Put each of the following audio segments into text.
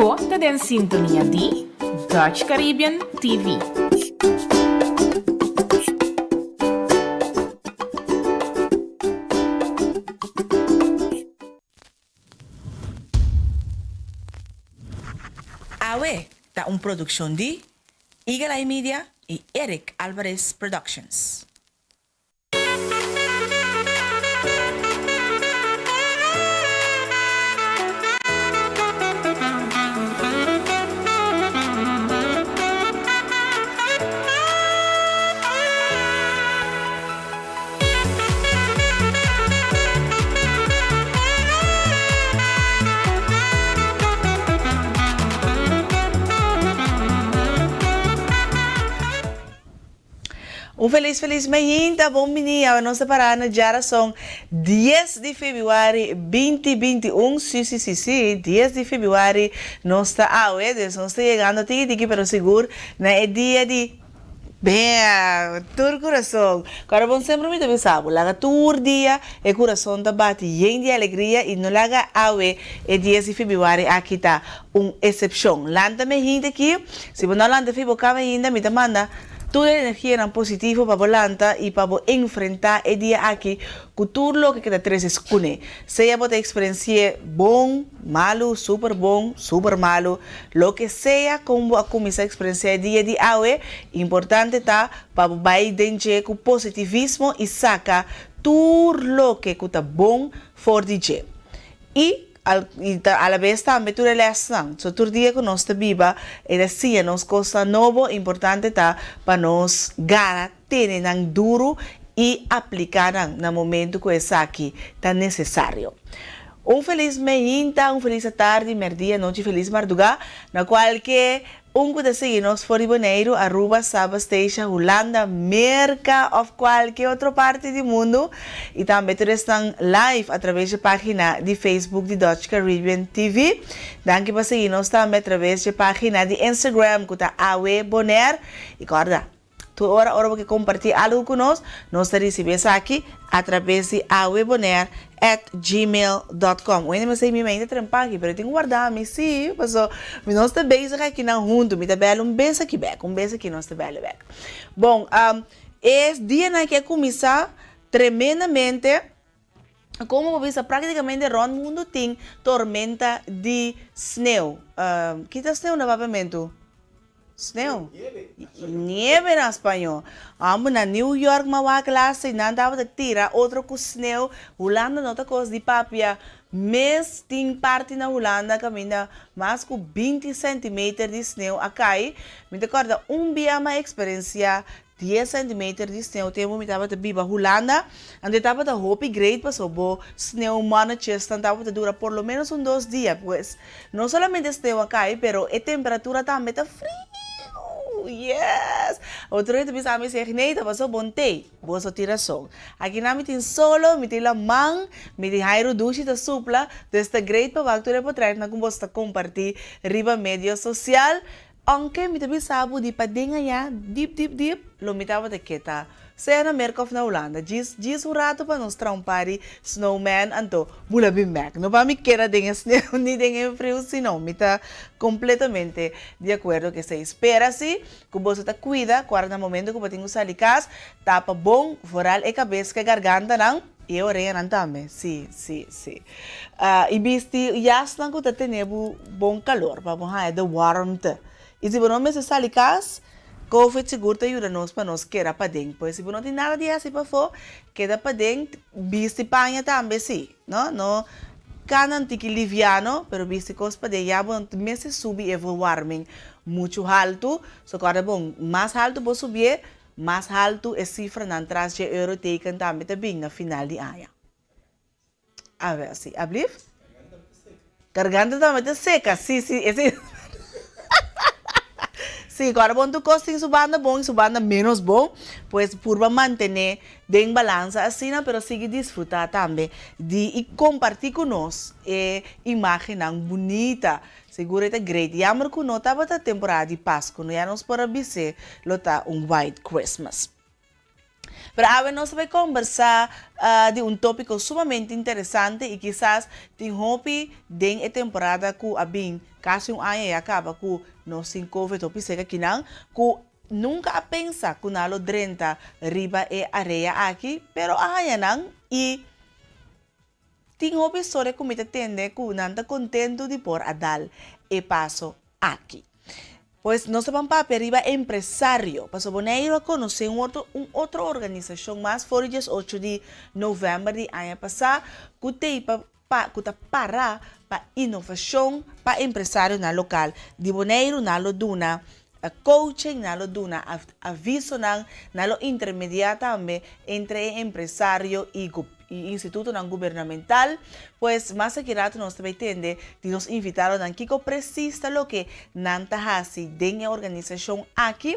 Bo ta den sintonia di Dutch Caribbean TV. Awe ta un produccion di Eagle Eye Media y Eric Alvarez Productions. Un felis felis mainta bon bini awe nos ta para na djarason dies di febuari binti binti un si si si si dies di febuari nos ta awe dus nos ta yegando tiki tiki pero sigur na e dia di Bea, tur kurason. Kòrda bon semper mi ta bisa bo, laga tur dia e kurason ta bati yen di alegria i no laga awe e dies di febrüari aki ta un esepshon. Lanta mi hende aki, si bo no a lanta fi bo kama ainda mi ta manda tur e energianan positivo pa bo lanta i pa bo enfrentá e dia aki ku tur loke ke ta trese kuné. Sea bo ta eksperensi'é bon, Malu, super bon, super malu, loke sea kon bo a kuminsá eksperensiá e dia di awe, importante ta pa bo bai den dje ku positivismo i saka tur loke ku ta bon for di dje. I i ta alabes tambe tur e lèsnan. So tur dia ku nos ta biba e ta siña nos kosnan nobo, importante ta pa nos gara tene nan duru i apliká nan na momentu ku esaki ta nesesario. Un felis meinta, un felis atardi, merdia, nochi, felis mardugá na kualke un ku ta sigui nos for di Boneiru, Aruba, Saba, Statia, Hulanda, Merka òf kualke otro parti di mundu i tambe tur esnan live atraves dje página di Facebook di Dutch Caribbean TV. Danki pa sigui nos tambe atraves dje página di Instagram ku ta Awe Bonaire i kòrda Tur ora ora bo ke kompartí algu ku nos, nos ta risibí esaki atrabes di awebonair at gmail dot com. Wende mi sa mi mente trempa aki, pero e tin ku warda mi sí, paso mi nos ta bezig akinan huntu, mi ta bèl un bes aki bèk, un bes aki nos ta bèl bèk. Bon, e dianan aki a kuminsá tremendamente, komo bo bisa práktikamente rònt mundu tin tormenta di sneu. Ki ta sneu na papiamentu? Sneu. Nieve na spañó. Amo na New York m'a wak lasta i nan tabata tira otro ku sneu. Hulanda no ta kos di papia. Mes tin parti na Hulanda kaminda mas ku binti sentimeter di sneu a kai. Mi ta kòrda un bia m'a eksperensiá Dies centimeter di sneeuw tempu mi tabata biba Hulanda, anto e tabata hopi great paso bo sneeuw mannetjesnan tabata dura por lo menos un dos dia, pues no solamente sneeuw a cay pero e temperatura tambe ta friu, yes! Otro hende ta bisa mi seg nee ta paso bon tey, boso tin rason, akinan mi tin solo, mi tin laman, mi tin hairu dushi ta supla, dus ta great pa wak tur e potretnan ku boso ta comparti riba medio social. Aunke mi ta bisa bo di paden ayá, dip dip dip, lo mi tabata ke ta sea na Merka òf na Hulanda. Djis djis un ratu pa nos traha un par di snowman, anto bula bin bèk. No pa mi keda den e sneu ni den e friu, sino mi ta kompletamente di akuerdo ku esei. Spera si ku boso ta kuida ku ora na momento ku bo tin ku sali kas, tapa bon, vooral e kabes ku e gargantanan i e oreanan tambe. Si, si, si. I bisti yasnan ku ta tene bo bon kalor pa bo haña de warmte. I si bo no mester sali kas, Covid sigur ta yuda nos pa nos keda paden. Pues si bo no tin nada di hasi pafó, keda paden, bisti paña tambe si, no? No kana un tiki liviano, pero bisti kos paden. Ya bo no mester subi e verwarming muchu haltu. So kòrda bon, mas haltu bo subié, mas haltu e sifranan tras dje euroteken tambe ta bin na final di aña. A ver, si. Ablief? Garganta tambe ta seca. Si, si, ese Si, ora bon tur cos tin su banda bon y su banda menos bon, pues purba mantene den balansa asina, pero sigui disfruta tambe di y comparti cu nos e imagennan bunita. Sigur e ta great. Jammer cu no tabata temporada di Pascu, no ya nos por a bis'e lo ta un white Christmas. Pero awe nos ta bai kombersá di un tópiko sumamente interesante i kisas tin hopi den e temporada ku a bin kasi un aña ya kaba ku nos tin covid hopi serka kinan ku nunka a pensa ku nan lo drenta riba e area aki pero a haña nan i tin hopi historia ku mi ta tende ku nan ta kontentu di por a dal e paso aki. Pues nos ta ban papia riba empresario, pasobra Boneiru a konosé un otro un otro organisashon mas for di diesocho di novèmber di aña pasá ku t'ei pa pa ku ta para pa inovashon pa empresarionan lokal di Boneiru. Nan lo duna coaching, nan lo duna avisonan, nan lo intermediá tambe entre e empresario i i institutonan gubernamental. Pues mas aki rato nos ta bay tende di nos invitadonan kico precies ta loke nan ta haci den e organisacion aki.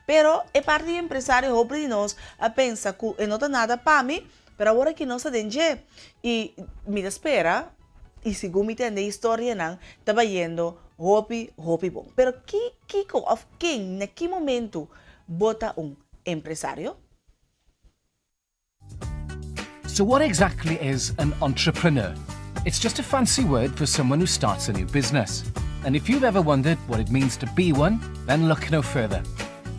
Pero e parti di empresario hopi di nos a pensa cu e no ta nada pa mi, pero awor aki nos ta den dje y mi ta spera y segun mi tende historianan ta bayendo hopi hopi bon. Pero ki kico of ken na ki momento bo ta un empresario? So what exactly is an entrepreneur? It's just a fancy word for someone who starts a new business. And if you've ever wondered what it means to be one, then look no further.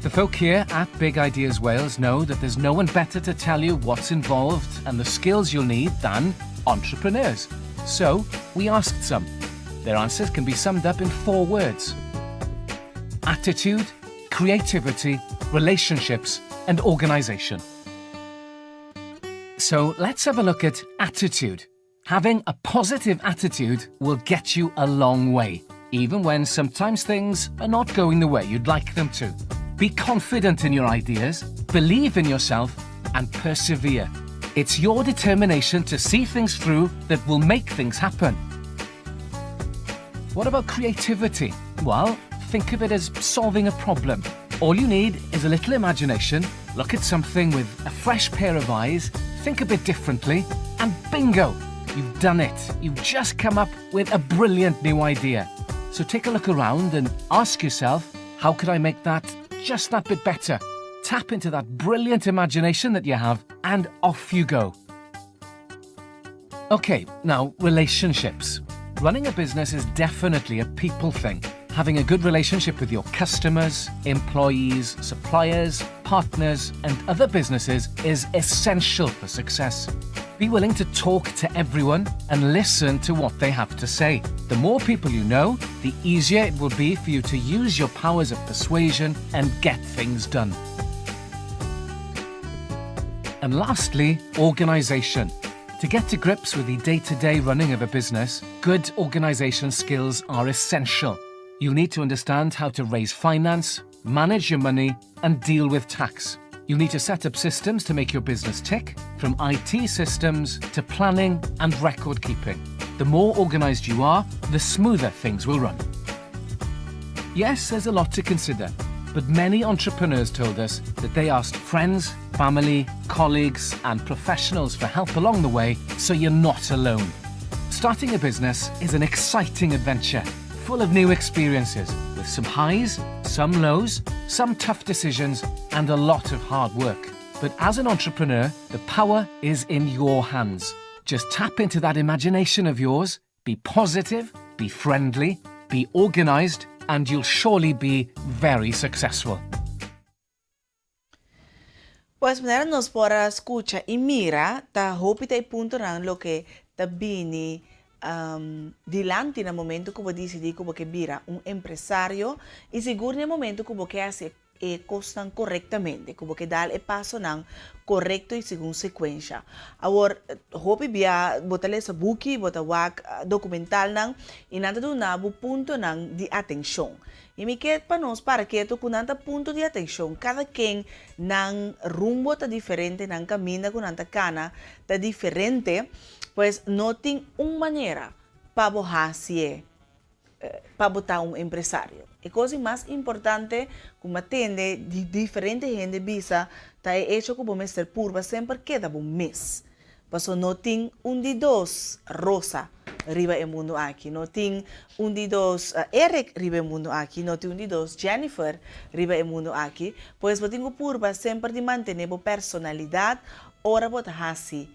The folk here at Big Ideas Wales know that there's no one better to tell you what's involved and the skills you'll need than entrepreneurs. So we asked some. Their answers can be summed up in four words. Attitude, creativity, relationships and organisation. So let's have a look at attitude. Having a positive attitude will get you a long way, even when sometimes things are not going the way you'd like them to. Be confident in your ideas, believe in yourself, and persevere. It's your determination to see things through that will make things happen. What about creativity? Well, think of it as solving a problem. All you need is a little imagination, look at something with a fresh pair of eyes, think a bit differently, and bingo! You've done it. You've just come up with a brilliant new idea. So take a look around and ask yourself, how could I make that just that bit better? Tap into that brilliant imagination that you have and off you go. Okay, now relationships. Running a business is definitely a people thing. Having a good relationship with your customers, employees, suppliers, partners, and other businesses is essential for success. Be willing to talk to everyone and listen to what they have to say. The more people you know, the easier it will be for you to use your powers of persuasion and get things done. And lastly, organisation. To get to grips with the day-to-day running of a business, good organisation skills are essential. You'll need to understand how to raise finance, manage your money, and deal with tax. You'll need to set up systems to make your business tick, from IT systems to planning and record keeping. The more organised you are, the smoother things will run. Yes, there's a lot to consider, but many entrepreneurs told us that they asked friends, family, colleagues, and professionals for help along the way, so you're not alone. Starting a business is an exciting adventure, full of new experiences, with some highs, some lows, some tough decisions, and a lot of hard work. But as an entrepreneur, the power is in your hands. Just tap into that imagination of yours, be positive, be friendly, be organised, and you'll surely be very successful. Pues manera nos por a skucha i mira, ta hopi ta e puntonan loke ta bini dilanti na momento ku bo disidí ku bo ke bira un empresario i sigur na e momento ku bo ke hasi e kosnan korektamente, ku bo ke dal e pasonan korekto i segun sekuensha. Awor, hopi bia bo ta lesa buki, bo ta wak dokumentalnan i nan ta duna bo puntonan di atenshon. I mi ke pa nos para ketu ku nan ta punto di atenshon. Kada ken nan rumbo ta diferente, nan kaminda ku nan ta kana ta diferente, pues no tin un manera pa bo hasié pa bo ta un empresario. E kos di mas importante ku mi a tende di diferente hende bisa ta e echo ku bo mester purba semper keda bo mes. Paso no tin un di dos rosa. riba e mundu aki. No tin un di dos Eric riba e mundu aki, no tin un di dos Jennifer riba e mundu aki. Pues bo tin ku purba semper di mantené bo personalidat ora bo ta hasi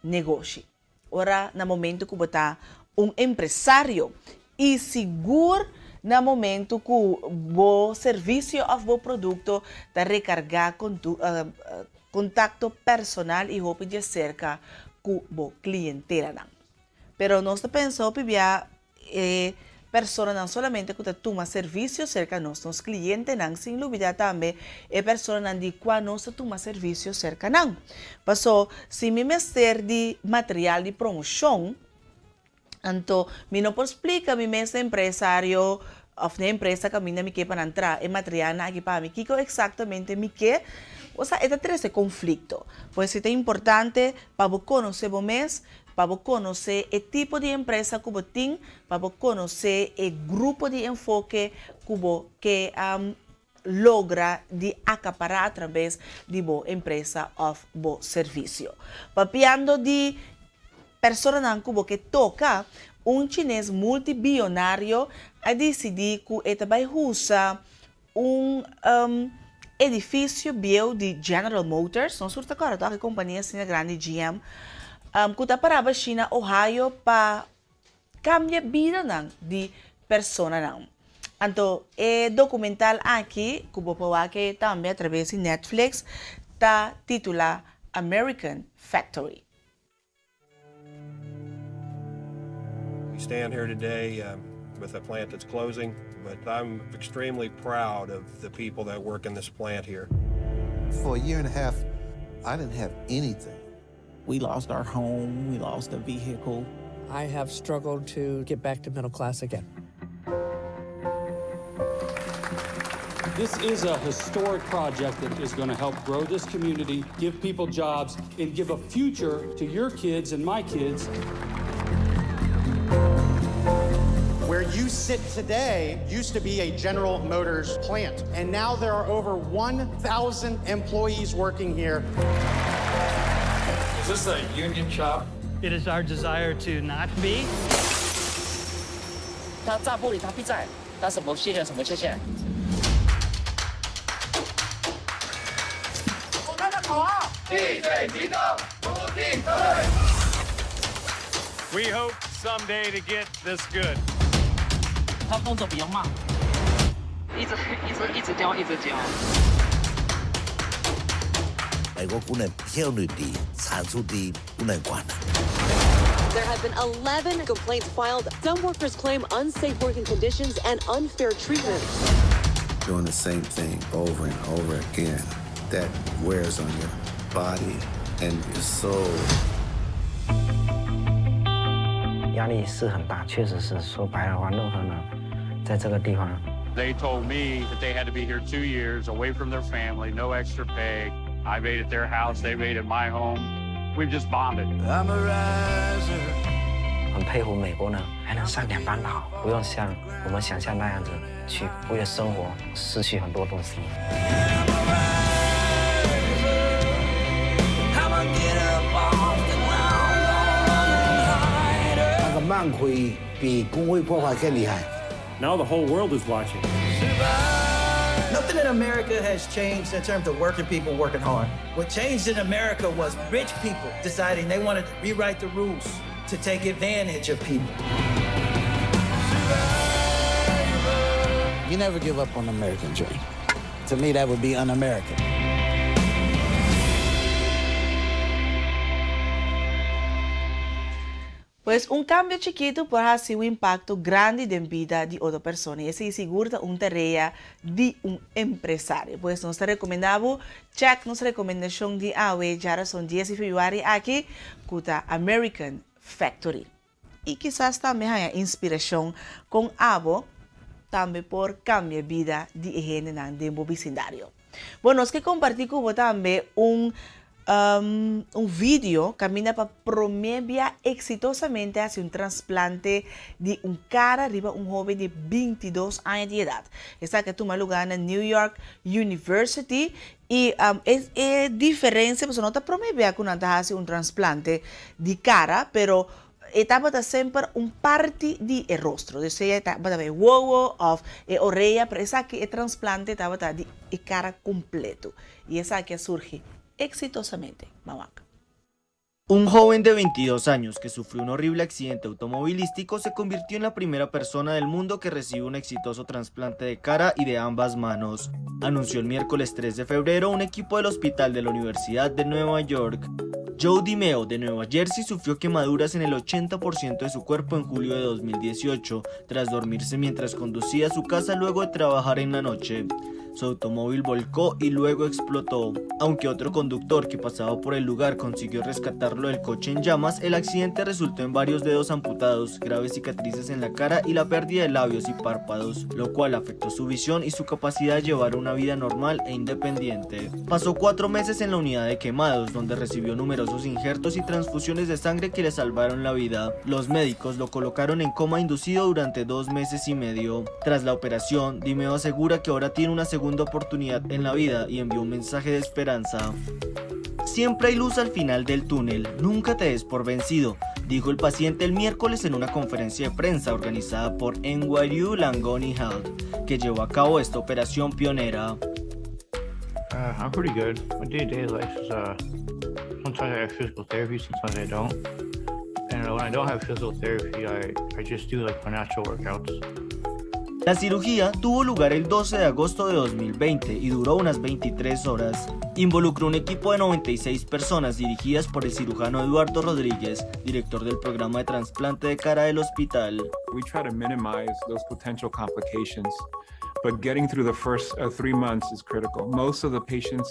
negoshi. Ora na momento ku bo ta un empresario i sigur na momento ku bo servisio òf bo produkto ta rekargá kontakto personal i hopi djaserka ku bo klientelanan. Pero nos ta pensa hopi bia e personanan solamente ku ta tuma servisio serka nos, nos klientenan, sin lubidá tambe e personanan di kua nos ta tuma servisio serka nan. Paso, si mi mester di material di promoshon, anto mi no por splika mi mes na empresario òf na e empresa kaminda mi ke pa nan traha e materialnan aki pa mi, kiko eksaktamente mi ke, osea e ta trese konflikto. Pues si ta importante pa bo konosé bo mes, pa bo konosé e tipo di empresa ku bo tin, pa bo konosé e grupo di enfoke ku bo ke logra di akapará atrabes di bo empresa òf bo servisio. Papiando di personanan ku bo ke toka, un chines multibionario a disidí ku e ta bai husa un edifisio bieu di General Motors, nos tur ta kòrda tòg e kompania asina grandi GM, ku ta pará bashí na Ohio pa kambia bidanan di personanan. Anto e dokumental aki, ku bo por wak e tambe atraves di Netflix, ta titulá American Factory. We stand here today with a plant that's closing, but I'm extremely proud of the people that work in this plant here. For a year and a half, I didn't have anything. We lost our home, we lost a vehicle. I have struggled to get back to middle class again. This is a historic project that is going to help grow this community, give people jobs, and give a future to your kids and my kids. Where you sit today used to be a General Motors plant, and now there are over 1,000 employees working here. Is this a union shop? It is our desire to not be. 他炸玻璃，他必在，他什么缺陷什么缺陷？我们的口号：地水行动，不进则退。 We hope someday to get this good. 他动作比较慢，一直一直一直教，一直教。 美国工人效率低，产出低，不能管了。 There have been 11 complaints filed. Some workers claim unsafe working conditions and unfair treatment. Doing the same thing over and over again, that wears on your body and your soul. 压力是很大，确实是说白了话，任何人在这个地方。 They told me that they had to be here 2 years away from their family, no extra pay. I've ate at their house, they've ate at my home. We've just bonded. I'm a riser. 很佩服美国人还能上两班倒，不用像我们想象那样子去为了生活失去很多东西。 I'm a riser. I'ma get up off the ground, don't run and hide. 那个漫亏比工会破坏更厉害。 Now the whole world is watching. Nothing in America has changed in terms of working people working hard. What changed in America was rich people deciding they wanted to rewrite the rules to take advantage of people. You never give up on the American dream. To me, that would be un-American. Pues un kambio chikitu por hasi un impakto grandi den bida di otro persona. I esei sigur ta un tarea di un empresario. Pues nos ta rekomendá bo check nos rekomendashon di awe djarason 10 di febrüari aki ku ta American Factory. I kisas tambe haña inspirashon kon abo tambe por kambia bida di e hendenan den bo bisindario. Bon, nos ke kompartí ku bo tambe un un video kaminda pa promé bia eksitosamente hasi un transplante di un kara riba un hóben di 22 aña di edat. Esaki a tuma lugá na New York University i e e diferensia pasobra no ta promé bia ku nan ta hasi un transplante di kara, pero. E tabata semper un parti di e rostro, dus sea e tabata e wowo of e orea, pero esaki e transplante tabata di e cara completo y esaki a surgi exitosamente. Ban wak. Un joven de 22 años que sufrió un horrible accidente automovilístico se convirtió en la primera persona del mundo que recibió un exitoso trasplante de cara y de ambas manos, anunció el miércoles 3 de febrero un equipo del Hospital de la Universidad de Nueva York. Joe DiMeo de Nueva Jersey sufrió quemaduras en el 80% de su cuerpo en julio de 2018, tras dormirse mientras conducía a su casa luego de trabajar en la noche. Su automóvil volcó y luego explotó. Aunque otro conductor que pasaba por el lugar consiguió rescatarlo del coche en llamas, el accidente resultó en varios dedos amputados, graves cicatrices en la cara y la pérdida de labios y párpados, lo cual afectó su visión y su capacidad de llevar una vida normal e independiente. Pasó cuatro meses en la unidad de quemados, donde recibió numerosos injertos y transfusiones de sangre que le salvaron la vida. Los médicos lo colocaron en coma inducido durante dos meses y medio. Tras la operación, Dimeo asegura que ahora tiene una segunda oportunidad en la vida y envió un mensaje de esperanza. Siempre hay luz al final del túnel, nunca te des por vencido, dijo el paciente el miércoles en una conferencia de prensa organizada por NYU Langone Health, que llevó a cabo esta operación pionera. Uh, I'm pretty good. My day-to-day life is uh, sometimes I have physical therapy, sometimes I don't. And when I don't have physical therapy, I, I just do like my natural workouts. La cirugía tuvo lugar el 12 de agosto de 2020 y duró unas 23 horas. Involucró un equipo de 96 personas dirigidas por el cirujano Eduardo Rodríguez, director del programa de trasplante de cara del hospital. We try to minimize those potential complications, but getting through the first three months is critical. Most of the patients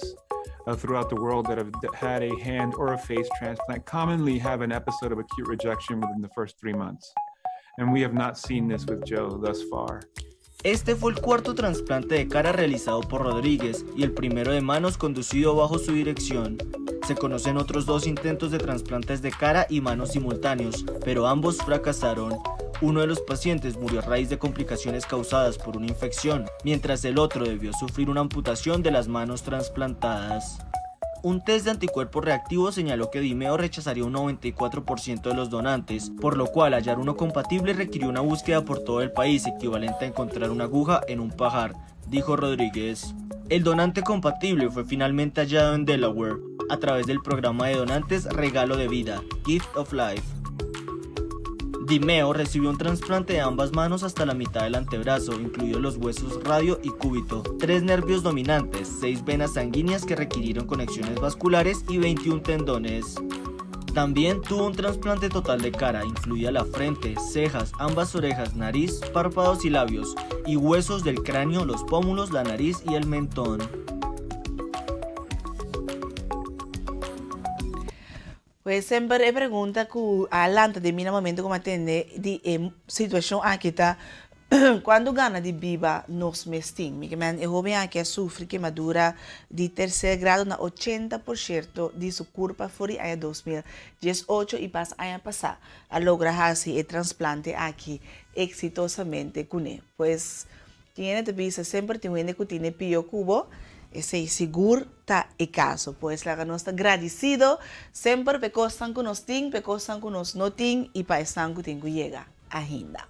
throughout the world that have had a hand or a face transplant commonly have an episode of acute rejection within the first three months. And we have not seen this with Joe thus far. Este fue el cuarto trasplante de cara realizado por Rodríguez y el primero de manos conducido bajo su dirección. Se conocen otros dos intentos de trasplantes de cara y manos simultáneos, pero ambos fracasaron. Uno de los pacientes murió a raíz de complicaciones causadas por una infección, mientras el otro debió sufrir una amputación de las manos trasplantadas. Un test de anticuerpos reactivos señaló que Dimeo rechazaría un 94% de los donantes, por lo cual hallar uno compatible requirió una búsqueda por todo el país equivalente a encontrar una aguja en un pajar, dijo Rodríguez. El donante compatible fue finalmente hallado en Delaware a través del programa de donantes Regalo de Vida, Gift of Life. Dimeo recibió un trasplante de ambas manos hasta la mitad del antebrazo, incluidos los huesos radio y cúbito, tres nervios dominantes, seis venas sanguíneas que requirieron conexiones vasculares y 21 tendones. También tuvo un trasplante total de cara, incluida la frente, cejas, ambas orejas, nariz, párpados y labios, y huesos del cráneo, los pómulos, la nariz y el mentón. Pues semper e pregunta ku a lanta den mi na momento ku mi a tende di e situashon aki ta, Kuantu gana di biba nos mes tin? Mi ke men e hoben aki a sufri kemadura di terser grado na ochenta por sierto di su kurpa for di aña 2018 i pas aña pasá a logra hasi e transplante aki eksitosamente kuné. Pues Tin hende ta bisa semper tin un hende ku tine pio ku bo, esei sigur ta e kaso. Pues laga nos ta gradisido semper pa e kosnan ku nos tin, pa e kosnan ku nos no tin i pa esnan ku tin ku yega ainda.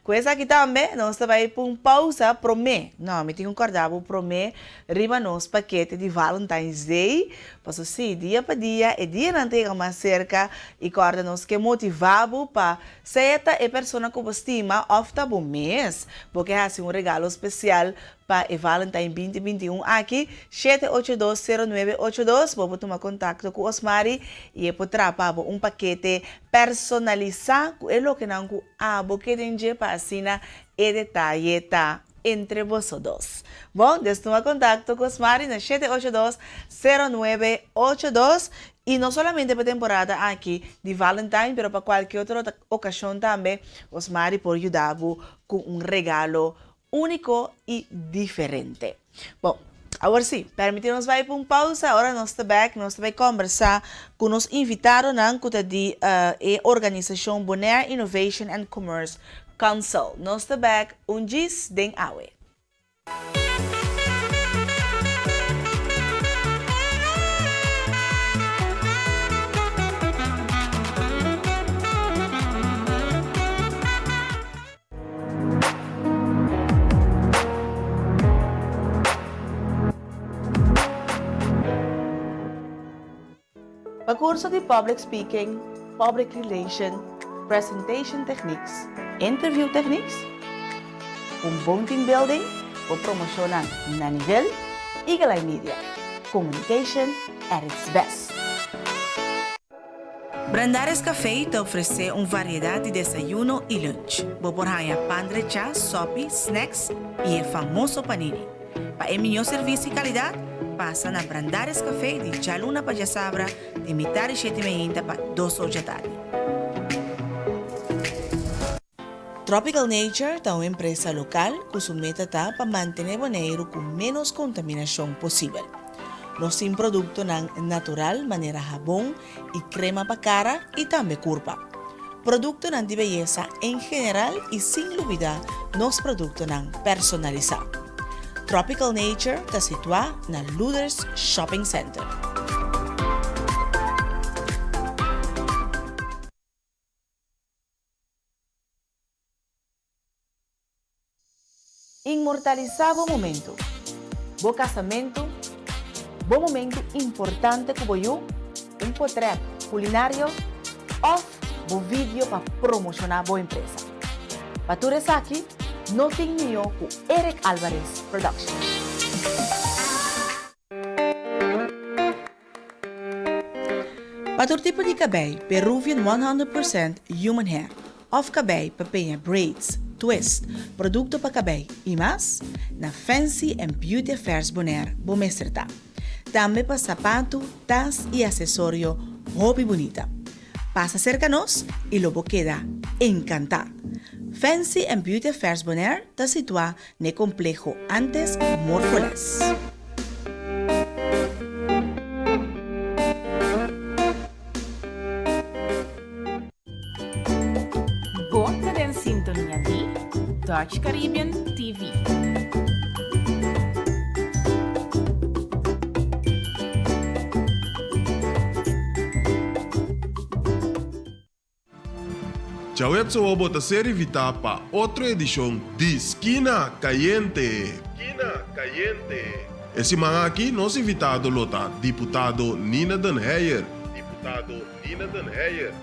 Ku esaki tambe nos ta bai pa un pausa promé, no, mi tin ku kòrda bo promé riba nos pakete di Valentine's Day, paso si, dia pa dia e dianan ta yega mas serka i kòrda nos ke motivá bo pa Sea ta e persona ku bo stima òf ta bo mes, bo ke hasi un regalo spesial pa e Valentine 2021 aki, 7820982, bo por tuma kontakto ku Osmari i e por traha pa bo un pakete personalisá ku e lokenan ku abo ke den dje pa asina e detaye ta entre boso dos. Bon, des tuma kontakto ku Osmari na 7820982 I no solamente pa temporada aki di Valentine, pero pa kualke otro okashon tambe, Osmari por yuda bo ku un regalo úniko i diferente. Bon, awor sí, permití nos bai pa un pausa, ora nos ta bèk nos ta bai kòmbersá ku nos invitadonan ku ta di e organisashon Bonaire Innovation and Commerce Council. Nos ta bèk un djis den awe. Pa kurso di Public Speaking, Public Relation, Presentation Techniques, Interview Techniques, un bon team building, bo promoshonnan na nivel, Eagle Eye Media, communication at its best. Brandaris Café ta ofresé un variedat di desayuno i lunch. Bo por haña pan drechá, sòpi, snacks i e famoso panini. Pa e mihó servisio i kalidat, pasa na Brandaris Café di djaluna pa djasabra di mitar di shete meinta pa dos or djatardi. Tropical Nature ta un empresa lokal ku su meta ta pa mantené Boneiru ku ménos kontaminashon posibel. Nos tin produktonan natural manera habon i krema pa kara i tambe kurpa. Produktonan di beyesa en general i sin lubidá nos produktonan personalisá. Tropical Nature ta situá na Luders Shopping Center. Inmortalisá bo momentu, bo kasamentu, bo momentu importante ku bo yu, un potrèt kulinario òf bo vidio pa promoshoná bo empresa. Pa tur esaki no tin mihó ku Eric Alvarez Production. Pa tur tipo di kabei, Peruvian 100% Human Hair òf kabei pa peña braids, twist, produkto pa kabei i mas, na Fancy and Beauty Affairs Bonaire bo mester ta. Tambe pa sapatu, tas i asesorio hopi bunita. Pasa serka nos i lo bo keda enkantá! Fancy and Beauty Affairs Bonaire ta situá N'e kompleho antes Morfoles. Bo ta den sintonia di Dutch Caribbean TV. Djaweps awo bo ta ser invitá pa otro edishon di Skina Kayente! Skina Kayente! E siman aki nos invitado lo ta Diputado Nina den Heyer. Diputado Nina den Heyer.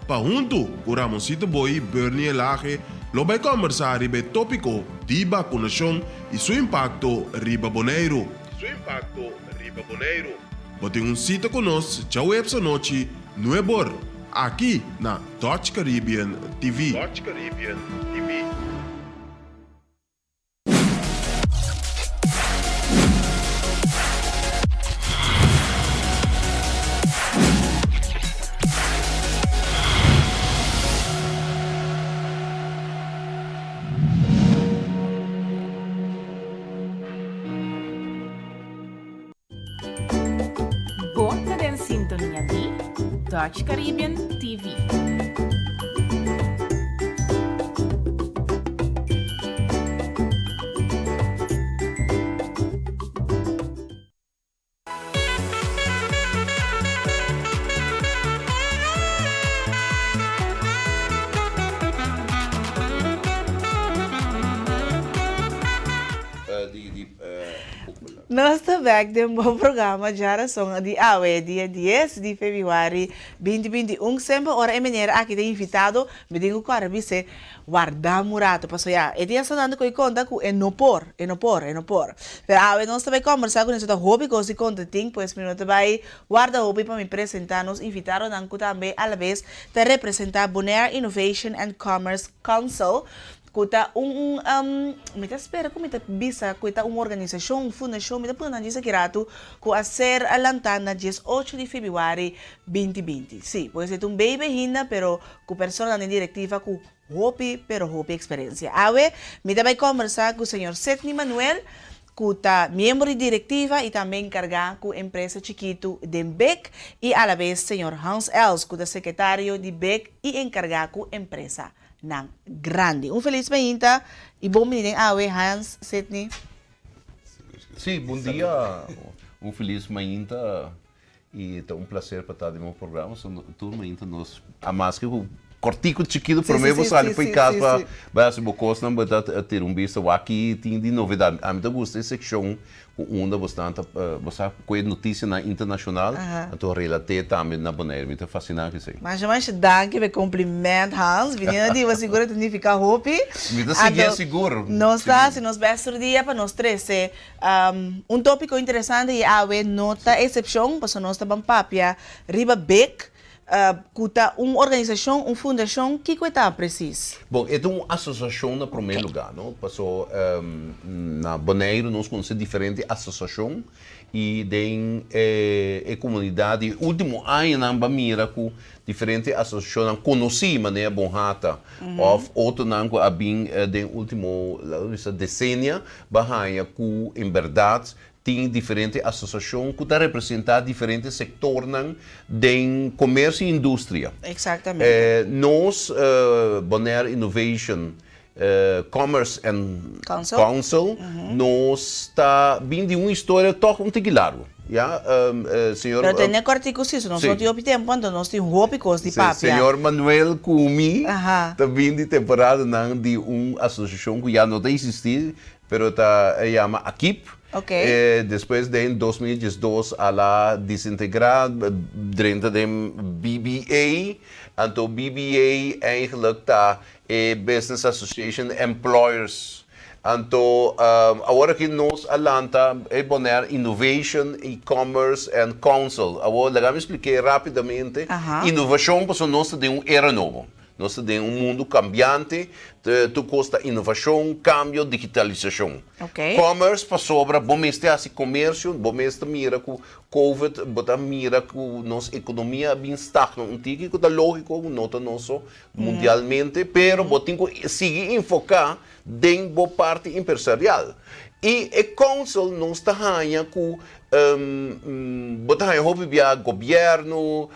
Pa huntu ku Ramoncito Boy i Bernie Elhage lo bai kòmbersá riba e tópiko di bakunashon i su impakto riba Boneiru. Su impakto riba Boneiru. Bo tin un sita ku nos djaweps anochi nuebor. Aki na Dutch Caribbean TV. Dutch Caribbean TV. Bo ta den sintonia di Dutch Caribbean TV. Nos ta bek den bo programa Djarason di awe, dia dies di febrüari binti binti un. Semper ora e meneer aki ta invitado, mi tin ku kòrda bis'é, warda un rato, pasobra ya, e tin hasta tantu ku e konta ku e no por, e no por, e no por. Pero awe nos ta bai kòmbersá ku nos, ta hopi kos di konta tin, pues mi no ta bai warda hopi pa mi presentá nos invitadonan ku tambe alabes ta representá Bonaire Innovation and Commerce Council, Ku ta un, mi ta spera ku mi ta bisa ku e ta un organisashon, un fundashon, mi ta pone nan djis aki ratu, ku a ser a lantá na dies ocho di febrüari binti binti. Sí, pues e ta un beibi ainda, pero ku personanan den direktiva ku hopi, pero hopi eksperensia. Awe mi ta bai kòmbersá ku señor Sidney Manuel, ku ta miembro di direktiva i tambe enkargá ku empresa chikitu den bek, i alabes señor Hans Els, ku ta sekretario di bek i enkargá ku empresa nan grandi. Un felis mainta y bon bini den awe Hans, Sidney. Sí, bon dia, un felis mainta y ta un placer pa ta den bo programa. So tur mainta nos, a maske cu. Kòrtiku chikitu promé bo sali pa e kas pa bai hasi bo kosnan bo ta tira un bista wak ki tin di novedat. Ami ta gusta e sekshon ku unda bo stan ta bo sa ku e notisianan internashonal anto relat'é tambe na Boneiru. Mi ta fasiná ku esei. Masha masha danki pa e kompliment Hans. Bini na diba sigur e ta nifiká hopi. Mi ta siguié sigur. Nos ta hasi nos bèst tur dia pa nos trese un tópiko interesante i awe no ta eksepshon pasobra nos ta ban papia riba bek Ku ta un organisashon, un fundashon, kiko e ta presis? Bon, e ta un asosiashon na promé lugá, no? Paso na Boneiru nos konosé diferente asosiashon i den e komunidat di e último añanan bo a mira ku diferente asosiashonnan konosí manera Bonhata òf otronan ku a bin den último, laga nos bisa, desenia bo a haña ku en bèrdat Tin diferente asosiashon ku ta representá diferente sektornan den komersio i industria. Exactamente. Nos, Bonaire Innovation Commerce and Council, nos ta bin di un historia tòg un tiki largu. Ya, señor. Pero tene kòrtiku si, so nos no tin hopi tempu, anto nos tin hopi kos di papia. Señor Manuel ku mi ta bin di temporadanan di un asosiashon ku ya no ta eksistí, Pero ta yama Akip. Despues den 2012 a la desintegrá drenta den BBA. Anto BBA eigenlijk ta e Business Association Employers. Anto awor aki nos a lanta e Bonaire Innovation, E-commerce and Council. Awor laga mi splik'é rápidamente. Innovashon pasobra nos ta den un era nobo. Nos ta den un mundu kambiante, tur kos ta inovashon, kambio, digitalisashon. Commerce pasobra bo mester hasi komersio, bo mes ta mira ku covid, bo ta mira ku nos ekonomia a bin stagna un tiki, ku ta lógiko, no ta nos so, mundialmente, pero bo tin ku sigui enfoká den bo parti empresarial. I e council nos ta haña ku bo ta haña hopi bia gobièrnu,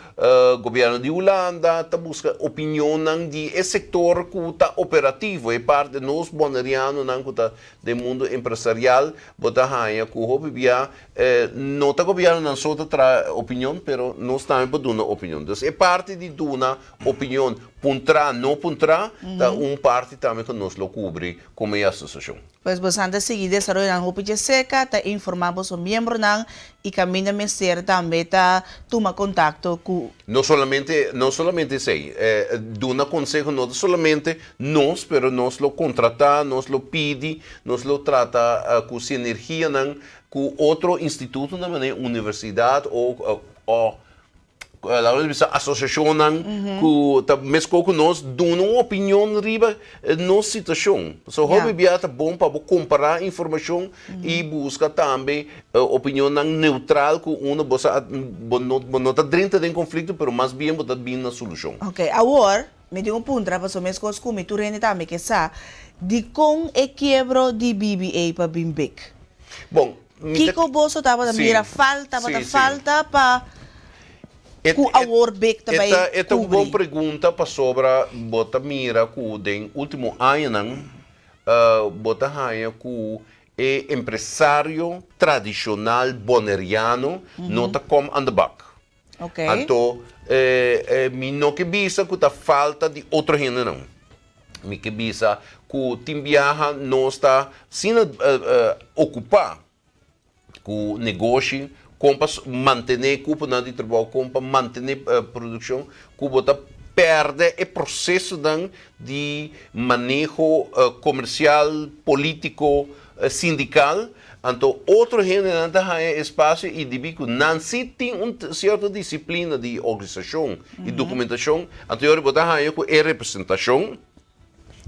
gobièrnu di Hulanda ta buska opinionnan di e sektor ku ta operativo, e parti nos bonerianonan ku ta den mundu empresarial bo ta haña ku hopi bia no ta gobièrnunan so ta traha opinion pero nos tambe por duna opinion. Dus e parti di duna Opinion, puntrá, no puntrá, ta un parti tambe ku nos lo kubri komo e asosiashon. Pues bosan ta sigui desaroyonan hopi dje seka, ta informá boso miembronan i kaminda mester tambe ta tuma kontakto ku. No solamente, no solamente esei, duna konseho no ta solamente nos, pero nos lo kontratá, nos lo pidi, nos lo trata ku sinergianan ku otro institutonan manera universidat o o Laga nos bisa asosiashonnan ku ta meskos ku nos duna un opinion riba nos situashon. So hopi bia ta bon pa bo kompará informashon i buska tambe opinionnan neutral ku unda bo sa bo no bo no ta drenta den konflikto pero mas bien bo ta bin na solushon. Ok, awor mi tin un puntra pasobra meskos ku mi tur hende tambe ke sa dikon e kiebro di BBA pa bin bek? Bon, Kiko boso tabata mira falta, tabata falta pa ku awor bek ta bai kubri? E ta un bon pregunta pasobra bo ta mira ku den ultimo añanan bo ta haña ku e empresario tradishonal boneriano no ta kom aan de bak. Anto mi no ke bisa ku ta falta di otro hendenan. Mi ke bisa ku tin biaha nos ta asina okupá ku negoshi kon pa mantené kuponan di trabou, kon pa mantené produkshon, ku bo ta pèrdè e prosesonan di maneho komersial, polítiko, sindikal. Anto otro hendenan ta haña espasio i debí ku nan sí tin un sierto disiplina di organisashon i dokumentashon, anto yori bo ta haña ku e representashon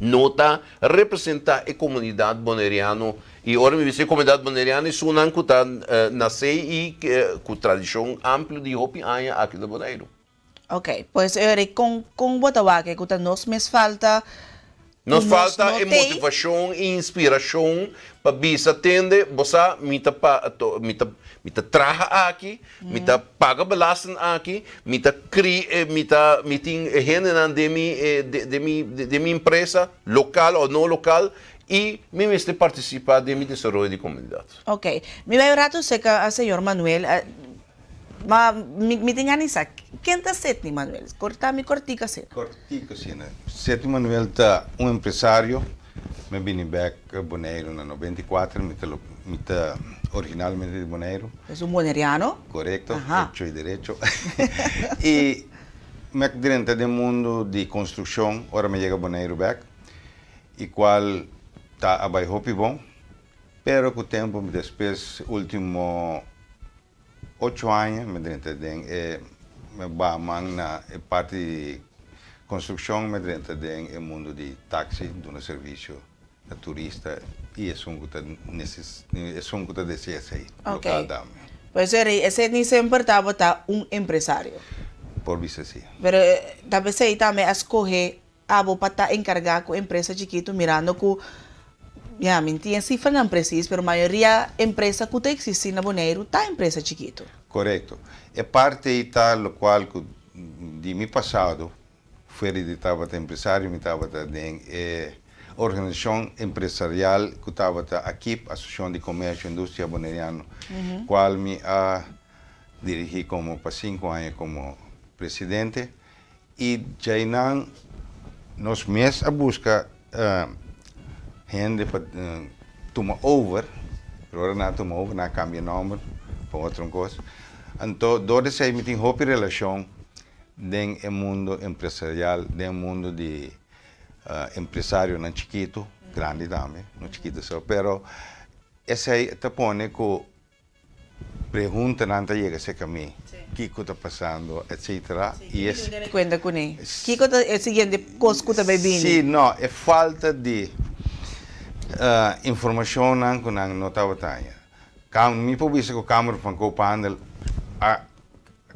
no ta representá e komunidat boneriano. I ora mi bisa e komunidat boneriano esunnan ku ta nasé i ku tradishon amplio di hopi aña aki na Boneiru. Ok, pues Eric, kon kon bo ta wak e ku ta nos mes falta ku Nos nos falta no e tei? motivashon i inspirashon pa bisa, Tende, bo sa, mi ta pa to mi ta mi ta traha aki, mi ta paga belasting aki, mi ta kri mi ta mi tin hendenan den mi den mi den mi empresa, lokal o no lokal, i mi mester partisipá den mi desaroyo di komunidat. Ok, mi bai un ratu serka señor Manuel. Ma mi mi tin gana di sa, ken ta Sidney Manuel? Korta mi kortico asina. Kortico asina. Sidney Manuel ta un empresario. Mi a bini bek Boneiru na 94. Mi ta mi ta originalmente di Boneiru. Es un boneriano? Korekto, hecho y derecho. I mi a drenta den mundu di konstrukshon ora mi a yega Boneiru bek, i kual ta a bai hopi bon. Pero ku tempu despues ultimo Ocho aña mi drenta den e mi baha man na e parti di construccion mi drenta den e mundo di taxi duna servicio na turista y esun cu ta neces esun cu ta desea esey local tambe. Pues eri esey ni semper tabata un empresario. Por bisa si. Pero ta pesey tambe a scoge Abo pa ta enkargá ku empresa chikitu mirando ku, ya, mi no tin e sifranan presis, pero mayoria empresa ku ta eksistí na Boneiru ta empresa chikitu. Korekto. E parti ei ta lokual ku di mi pasado, fuera di tabata empresario, mi tabata den e organisashon empresarial ku tabata AKIB, Asosiashon di Komersio i Industria Boneriano, kual mi a dirigí komo pa sinku aña komo presidente. I djainan nos mes a buska hende pa tuma over, pero ora nan a tuma over nan a kambia nòmber pa otro kos. Anto dor di esei mi tin hopi relashon den e mundo empresarial, den e mundo di empresarionan chikitu, grandi tambe, no chikitu so, pero esei ta pone ku Preguntanan ta yega serka mi, kiko ta pasando, etcetera. I es. Tene kuenta kuné. Kiko ta e siguiente kos ku ta bai bini? Sí, no, e falta di informashonnan ku nan no tabata haña. Mi por bisa ku Kamer van Koophandel a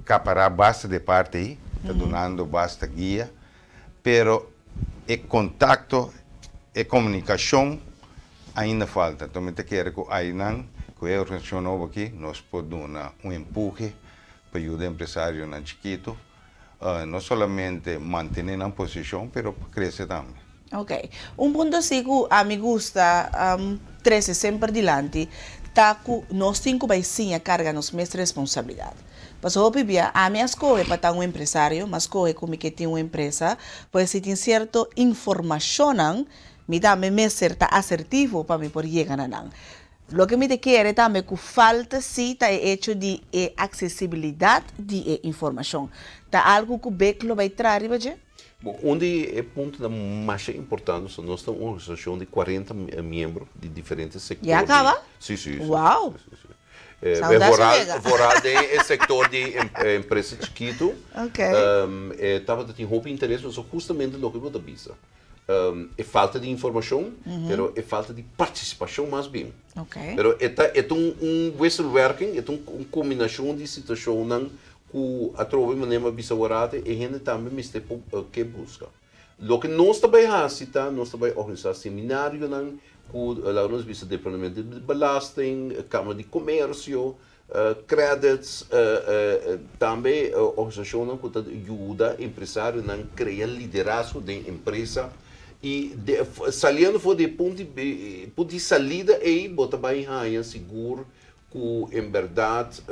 kapará basta di e parti ei, ta dunando basta guia, pero e kontakto, e komunikashon ainda falta. Enton mi ta kere ku ainan, ku e organisashon nobo aki, nos por duna un empuhe pa yuda empresarionan chikitu, no solamente mantené nan posishon, pero pa krese tambe. Ok. Un punto si ku ami gusta trese semper dilanti ta ku nos tin ku bai siña karga nos mes responsabilidat. Pasobra hopi bia ami a skohe pa ta un empresario, mi a skohe ku mi ke tin un empresa, pues si tin sierto informashonnan mi tambe mester ta asertivo pa mi por yega na nan. Loke mi ta kere tambe ku falta si ta e echo di e aksesibilidat di e informashon. Ta algu ku bek lo bai traha riba dje? Bon, un di e puntonan masha importante so nos ta un organisashon di kuarenta miembro di diferente sektor. Ya kaba? Si, si, si. Wow! Si, si. Vooral, vooral den e sector di empresa chikitu. E tabata tin hopi interes pasobra hustamente loke bo ta bisa. E falta di informacion, pero e falta di participacion mas bien. Pero e ta e ta un wisselwerking, e ta un combinacion di situacionnan cu atrobe manera mi a bisa aworate e hende tambe mester por ke busca. Loke nos ta bai hasi ta, nos ta bai organisá seminarionan ku, laga nos bisa, Departamento di Belasting, Kamara di Komersio, Credits, tambe organisashonnan ku ta yuda empresarionan krea liderazgo den empresa. I saliendo for di e punto di salida ei bo ta bai haña sigur ku en bèrdat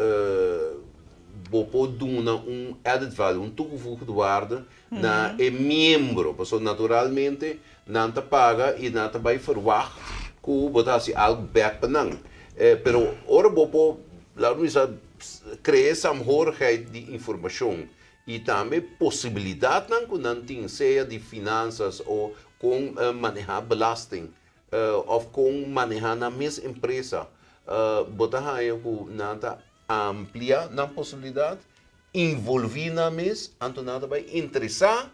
bo por duna un added value, un toegevoegde waarde na e miembro, pasobra naturalmente nan ta paga i nan ta bai ferwagt ku bo ta hasi algu bèk pa nan. Pero ora bo por, laat mi bisa, krea e saamhorigheid di informashon i tambe posibilidatnan ku nan tin, sea di finansas o kon manehá belasting òf kon manehá nan mes empresa, bo ta haña ku nan ta amplia nan posibilidat, involví nan mes, anto nan ta bai interesá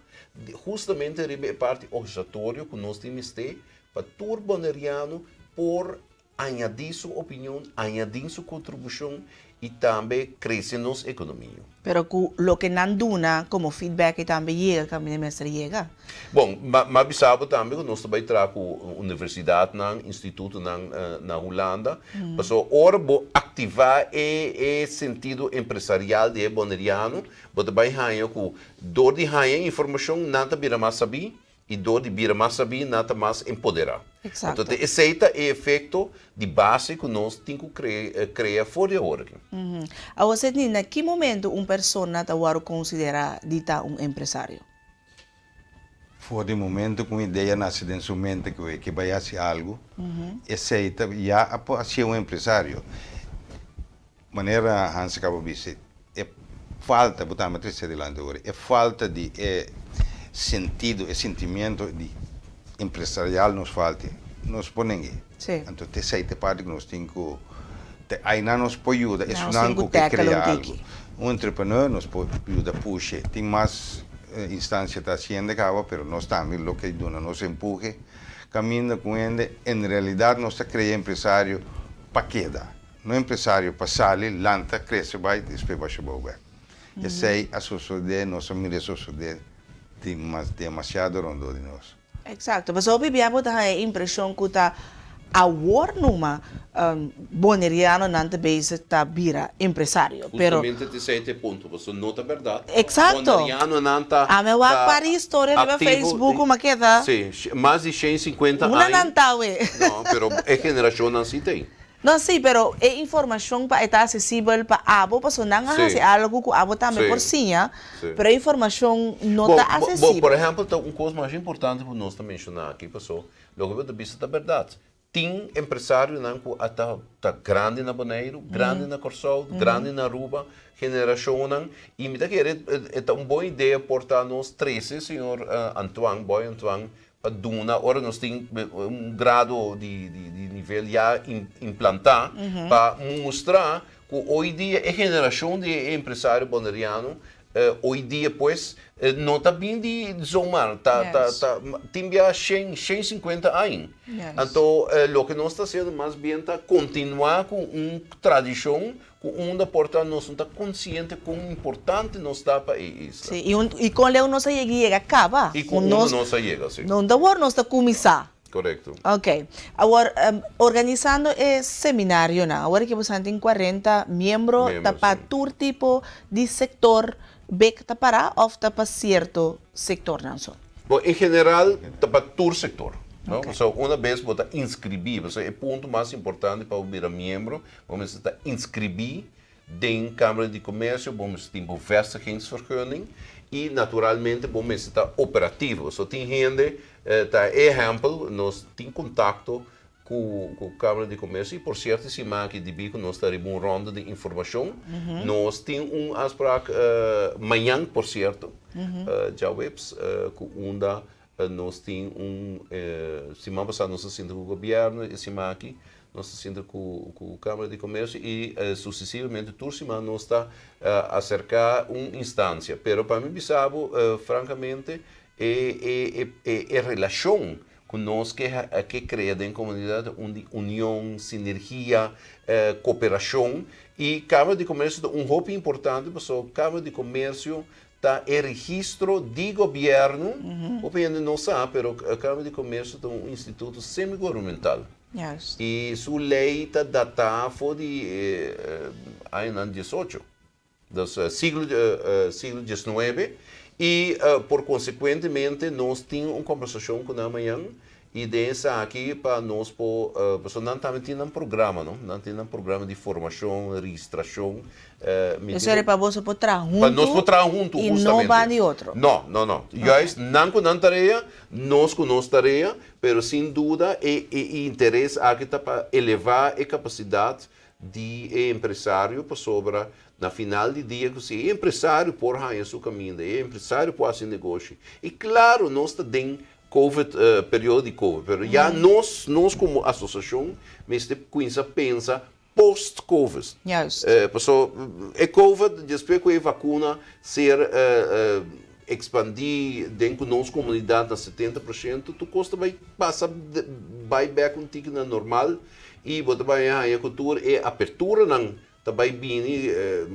hustamente riba e parti organisatorio ku nos tin mester pa tur boneriano por añadí su opinion, añadí su kontribushon i tambe krese nos ekonomia. Pero ku loke nan duna komo feedback i tambe yega kaminda mester yega. Bon, m'a bisa bo tambe ku nos ta bai traha ku universidatnan, institutonan na Hulanda. Pasobra ora bo aktivá e e sentido empresarial di e boneriano, bo ta bai haña ku dor di haña informashon nan ta bira mas sabí. i dor di bira mas sabí nan ta mas empoderá. Exacto. Anto te esei ta e efekto di base ku nos tin ku krea for di awor aki. Awor Sidney, na ki momento un persona ta wòrdu konsiderá di ta un empresario? For di momento ku un idea nase den su mente ku e ke bai hasi algu, esei ta ya a por hasié un empresario. Manera Hans a kaba bisa, e falta, bo tambe a trese dilanti awor, e falta di e sentido, e sentimiento di empresarial nos falta, nos por neng'é. Anto ta esei ta e parti ku nos tin ku, ta ainan nos por yuda esunnan ku ke krea algu. Un entrepreneur nos por yuda push'e. Tin mas instancia ta haciendo caba, pero nos tambe lo ke duna nos empuje caminda cu hende. En realidad nos ta crea empresario pa keda, no empresario pa sali, lanta, crece bay, despues basha bou bek. Esey a sosode, nos a mira e sosode demasiado rondó di nos. Exacto, pasobra hopi bia bo ta haña e impresion cu ta awor numa Bonerianonan ta bezig ta bira empresario, pero. Justamente ta esey ta e punto, pasobra no ta berdad. Exacto. Bonerianonan ta Ami a wak par di historia riba Facebook cu mi a keda. Si, mas di 150 aña. Una nan ta awe. No, pero e generacionnan si ta ey. No, sí, pero e informashon pa e ta asesibel pa abo, pasobra nan a hasi algu ku abo tambe por siña, pero e informashon no ta asesibel. Bo, por ehèmpel, ta un kos masha importante ku nos ta menshoná aki, pasobra loke bo ta bisa ta bèrdat. Tin empresarionan ku a ta ta grandi na Boneiru, grandi na Kòrsou, grandi na Aruba, generashonnan, i mi ta kere e ta un bon idea por ta nos trese señor Antoine, Boy Antoine, pa duna ora nos tin un grado di nivel ya implantá pa mustra ku hoy dia e generashon di e empresario boneriano hoy dia pues no ta bin di zomaar ta ta ta tin bia shen shen sinkuenta aña anto loke nos ta hasiendo mas bien ta kontinuá ku un tradishon Ku unda por ta nos no ta konsiente kon importante nos ta pa e isla. Sí, i un, i kon leu nos a yega i yega kaba. I ku unda nos a yega, sí. No unda awor nos ta kuminsá. Korekto. Ok. Awor, organisando e seminarionan, awor aki boso tin kuarenta miembro, ta pa tur tipo di sektor bek ta pará òf ta pa sierto sektornan so? Bo, en general ta pa tur sektor. No? Pasobra una bes bo ta inskribí, pasobra e punto mas importante pa bo bira miembro, Bo mester ta inskribí den Kámara di Komersio, bo mester tin bo vestigingsvergunning i naturalmente bo mester ta operativo. So tin hende ta e ehèmpel, nos tin kontakto ku ku Kámara di Komersio i por sierto e siman aki debí ku nos ta riba un ronda di informashon, nos tin un afsprak mañan por sierto, djaweps, ku unda Nos tin un siman pasá nos a sinta ku gobièrnu, e siman aki nos ta sinta ku ku Kámara di Komersio i susesivamente tur siman nos ta aserká un instansia. Pero pa mi bisa bo frankamente e e e e relashon ku nos ke ke krea den komunidat ta un di union, sinergia, koperashon i Kámara di Komersio ta un hopi importante pasobra Kámara di Komersio Ta e registro di gobièrnu, hopi hende no sa, pero Kámara di Komersio ta un instituto semi-gouvermental. I su lei ta datá for di añanan diesocho, dus siglo siglo diesnuebe, i por konsekuentemente nos tin un kòmbersashon ku nan mañan I den esaki pa nos por, pasobra nan tambe tin nan programa, no? Nan tin nan programa di formashon, registrashon. Mi Eso era pa boso por traha huntu. Pa nos por traha huntu, justamente. I no ban di otro. No, no, no. Juist nan ku nan tarea, nos ku nos tarea, pero sin duda e e interes aki ta pa elevá e kapasidat di e empresario pasobra na final di dia ku si e empresario por haña su kaminda, e empresario por hasi negoshi. I klaro nos ta den Covid, periodo di Covid, pero ya nos, nos como asociacion mester cuminsa pensa post Covid. Juist. Paso e Covid, despues cu e vacuna ser expandi den cu nos comunidad na 70%, tur cos ta bay pasa bay bek un tiki na normal y bo ta bay haya cu tur e aperturanan Ta bai bini,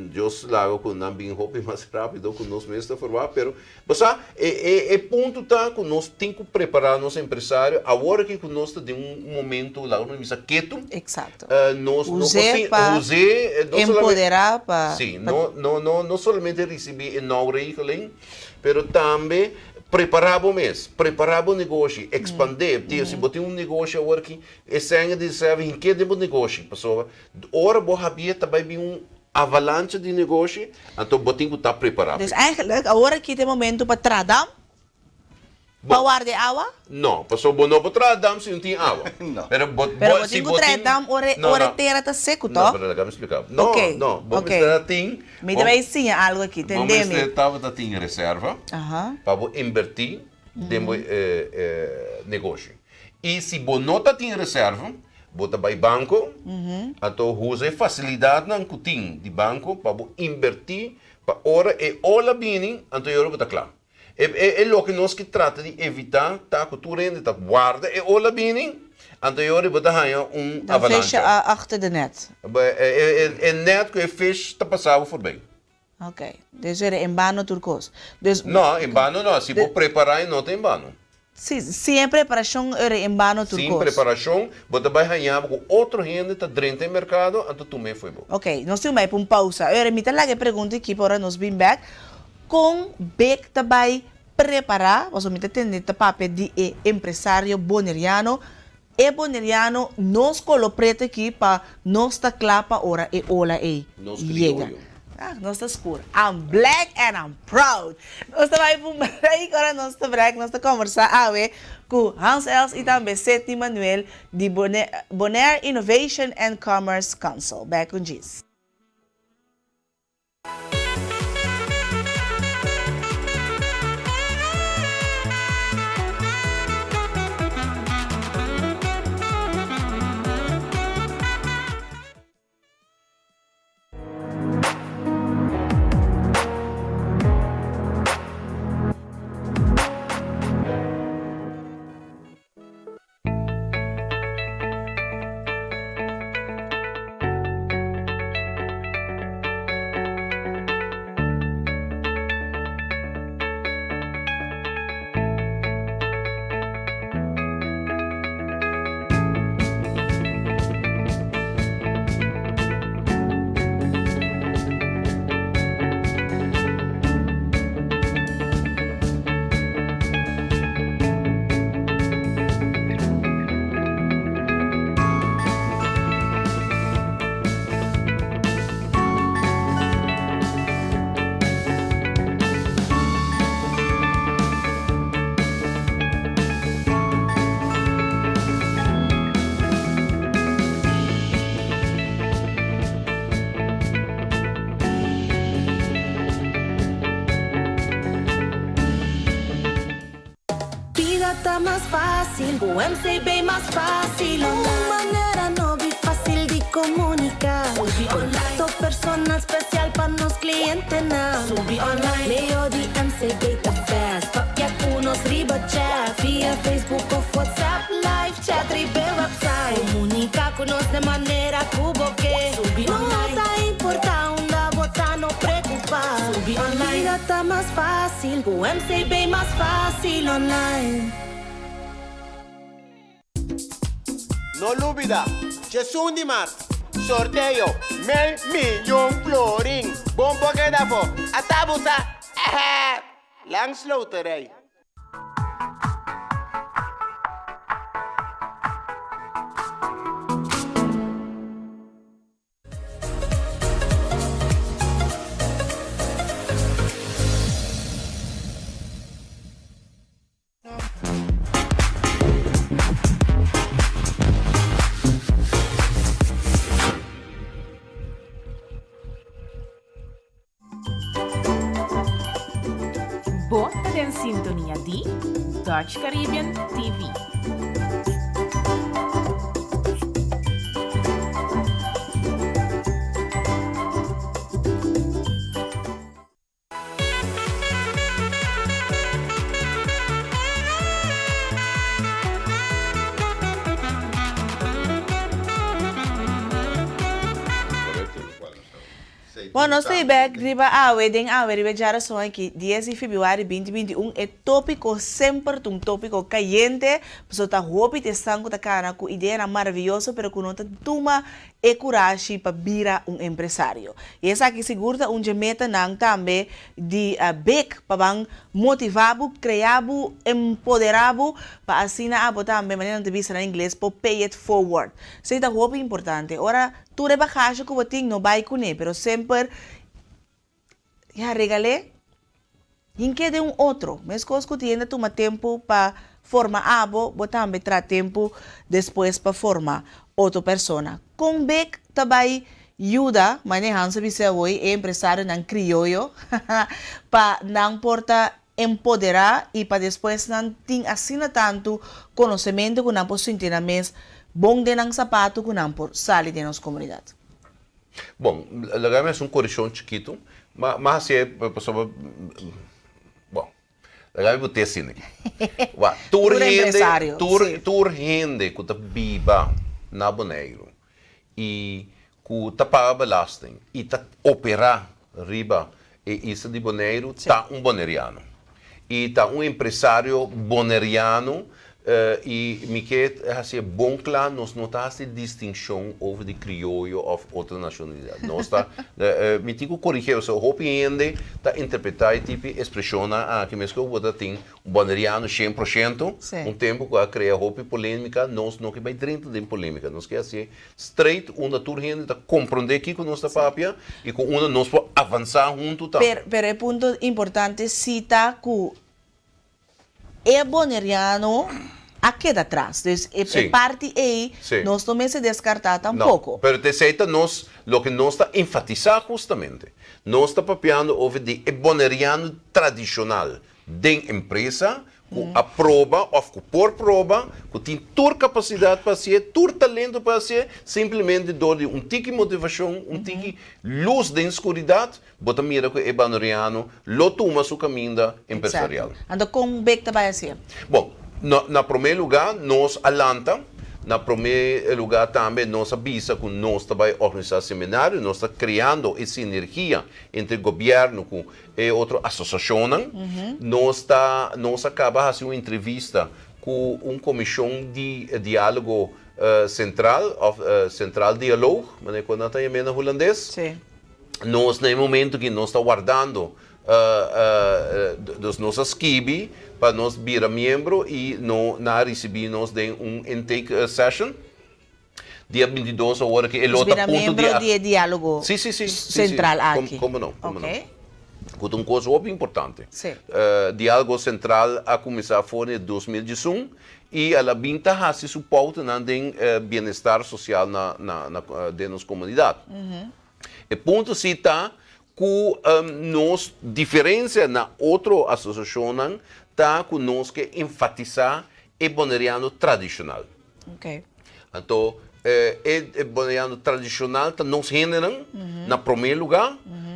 Dios laga ku nan bin hopi mas rápido ku nos mes ta ferwagt, pero bo sa, e e e punto ta ku nos tin ku prepará nos empresario awor aki ku nos ta den un momento, laga nos bisa ketu, Exacto. nos no por Us'é sin pa us'é no solamente empoderá pa Sí, no no no no solamente risibí e nouw regeling, pero tambe. Prepará bo mes, prepará bo negoshi, ekspandé. Tio, si bo tin un negoshi awor aki, e sènga di reserva hink'é den bo negoshi, pasobra ora bo habié ta bai bin un avalancha di negoshi, anto bo tin ku ta prepará Dus p'e. eigenlijk awor aki ta e momento pa traha dam? Pa warda e awa? No, pasobra bo no por traha dam si no tin awa. Pero bo, Pero bo si tin ku bo traha tin dam ora No, ora no. e tera ta seku, No, tòg? pero laga mi splika bo. No, Oké, no, bo oké. mester a tin Mi ta bo bai siña algu aki, bo tende mi. mester tabata tin reserva pa bo inbertí den bo negoshi. I si bo no ta tin reserva, bo ta bai banko, anto usa e fasilidatnan ku tin di banko pa bo inbertí pa ora e ola bini, anto e ora bo ta kla. E loke nos ke trata di evitá ta ku tur hende ta warda e ola bini, anto e ora bo ta haña un Dan fish avalancha. achter de net. E net ku e fish ta pasa bo forbei. Ok, dus era en bano tur kos. Dus. No, en bano no, si bo prepará e no ta en bano. Si, sin e preparashon era en bano tur Sin kos. preparashon, bo ta bai haña bo ku otro hende ta drenta e merkado, anto tum'é fo'i bo. Ok, nos tin bai pa un pausa. Ora mi ta laga e pregunta aki pa ora nos bin bek. Kon bek ta bai prepará, pasobra mi ta tende ta papia di e empresario boneriano, e boneriano nos kolo preto aki pa nos ta kla pa ora e ola ei Nos yega. krioyo. Ah, nos ta skur. I'm black and I'm proud. Nos ta bai pa un break, ora nos ta break nos ta kombersá awe ku Hans Els i tambe Sidney Manuel di Bonaire Innovation and Commerce Council. Bek un djis. Bida ta mas fácil ku MCB mas fácil Un manera nobo y fácil di comunica Contacto personal special pa nos clientenan Medio di MCB ta fast Papia cu nos riba chat Via Facebook of WhatsApp Live chat riba e website Comunica cu nos den manera cu bo ke No ta importa unda bo ta no preocupa Bida ta mas fácil cu MCB mas fácil online. No lubida, djesun di mart, sorteo mei miyon florin! Bon por keda afo, ata bo sa! Langs Loterij. Bo ta den sintonia di Dutch Caribbean TV. Bon, nos ta e bek riba awe, den awe riba e djarason aki, dies di febrüari binti 21, e tópiko semper ta un tópiko kayente, pasobra ta hopi ta esnan ku ta kana ku ideanan maravioso pero ku no ta tuma e kurashi pa bira un empresario. I esaki sigur ta un dje metanan tambe di bek pa ban motivá bo, krea bo, empoderá bo pa asina abo tambe, manera nan ta bisa na ingles, por pay it forward. Esei ta hopi importante. Ora tur e bagashi ku bo tin no bai kuné, pero semper ya regal'é hink'é den un otro. Meskos ku tin hende tuma tempu pa forma abo, bo tambe traha tempu despues pa forma otro persona. Kon bek ta bai yuda, manera Hans a bisa awor, e empresarionan krioyo pa nan por ta empoderá i pa despues nan tin asina tantu konosementu ku nan por sinti nan mes bon den nan sapatu ku nan por sali den nos komunidat. Bon, laga mi hasi un koreshon chikitu. Ma ma hasié pasobra, bon, laga mi bot'é asina aki. Wak, tur Tur hende, empresario, tur, sí. tur hende ku ta biba na Boneiru i ku ta paga belasting i ta operá riba e isla di Boneiru ta un boneriano i ta un empresario boneriano i mi ke hasi e bon kla nos no ta hasi distinshon over di krioyo òf otro nashonalidat nos ta mi tin ku korigé pasobra hopi hende ta interpretá e tipo di ekspreshonnan aki meskos ku bo ta tin Un boneriano shen por shento, un tempu ku a krea hopi polémika, nos no ke bai drenta den polémika, nos ke hasié straight unda tur hende ta komprondé kiko nos ta papia i ku unda nos por avansá huntu tambe. Pero e punto importante si ta ku e boneriano a keda tras, dus e parti ei nos no mester deskartá tampoko. No, pero t'esei ta nos, loke nos ta enfatisá hustamente. Nos ta papiando over di e boneriano tradishonal, den empresa ku a proba òf ku por proba ku tin tur kapasidat pa hasié, tur talento pa hasié, simplemente dor di un tiki motivashon, un tiki lus den skuridat, bo ta mira ku e banoriano lo tuma su kaminda empresarial. Exacto. Anto kon bek ta bai hasié? Bon, na na promé lugá nos a lanta, na promé lugá tambe nos a bisa ku nos ta bai organisá seminario, nos ta kreando e sinergia entre gobièrnu ku E otro asosiashonnan. Nos ta nos a kaba hasi un entrevista ku un komishon di diálogo sentral òf Centraal Dialoog, manera ku nan ta yam'é na hulandes. Nos na e momento aki nos ta wardando, dus nos a skibi pa nos bira miembro i no nan a risibí nos den un intake session. Dia 22 awor aki e lo ta Bira punto di miembro di e diálogo Sí, sí, sí, sí, sí. sentral Kom, aki. komo no, komo no. Ok. Ku ta un kos hopi importante. Sí. Diálogo Sentral a kuminsá for di 2011 i a la bin ta hasi su poutanan den bienestar sosial na na na den nos komunidat. E punto sí ta ku nos diferensia na otro asosiashonnan ta ku nos ke enfatisá e boneriano tradishonal. Okay. Anto e boneriano tradishonal ta nos hendenan na promé lugá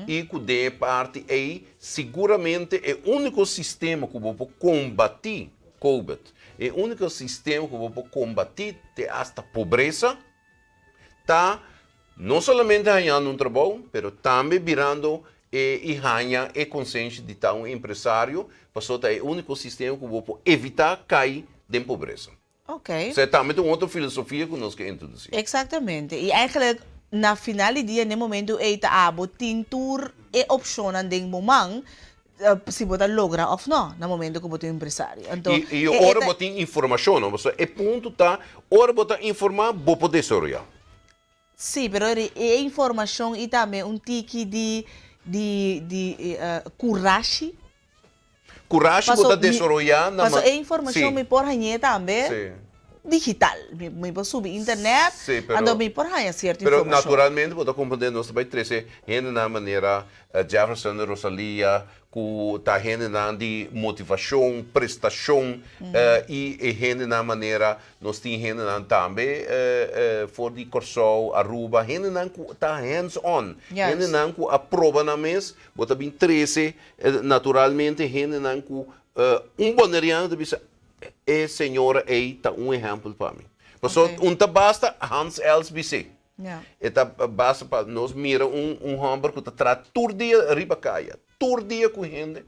i ku den e parti ei siguramente e úniko sistema ku bo por kombatí Covid, e úniko sistema ku bo por kombatí te asta pobresa ta no solamente hañando un trabou pero tambe birando e i haña e konsenshi di ta un empresario pasobra ta e úniko sistema ku bo por evitá kai den pobresa. Ok. Esei tambe ta un otro filosofia ku nos ke introdusí. Exactamente. I eigenlijk na final di dia, n'e momento ei ta abo tin tur e opshonnan den bo man si bo ta logra òf no na momento ku bo ta un empresario. Anto, I e e ora ta. bo tin informashon, no? Pasobra e punto ta ora bo ta informá bo por desaroyá. Sí, pero e informashon i tambe un tiki di di di kurashi. Kurashi bo ta desaroyá na Paso e informashon Sí. mi por hañ'é tambe Sí. digital. Mi mi por subi internet, Sí, pero anto mi por haña sierto Pero informashon. naturalmente bo ta komprendé nos ta bai trese hendenan manera Jefferson Rosalia ku ta hendenan di motivashon, prestashon i e hendenan manera nos tin hendenan tambe for di Kòrsou, Aruba, hendenan ku ta hands on, hendenan ku a proba nan mes, bo ta bin trese naturalmente hendenan ku un boneriano ta bisa e señora ei ta un ehèmpel pa mi. Pasobra un ta basta Hans Els bis'é. E ta basta pa nos mira un un hòmber ku ta traha tur dia riba kaya, tur dia ku hende,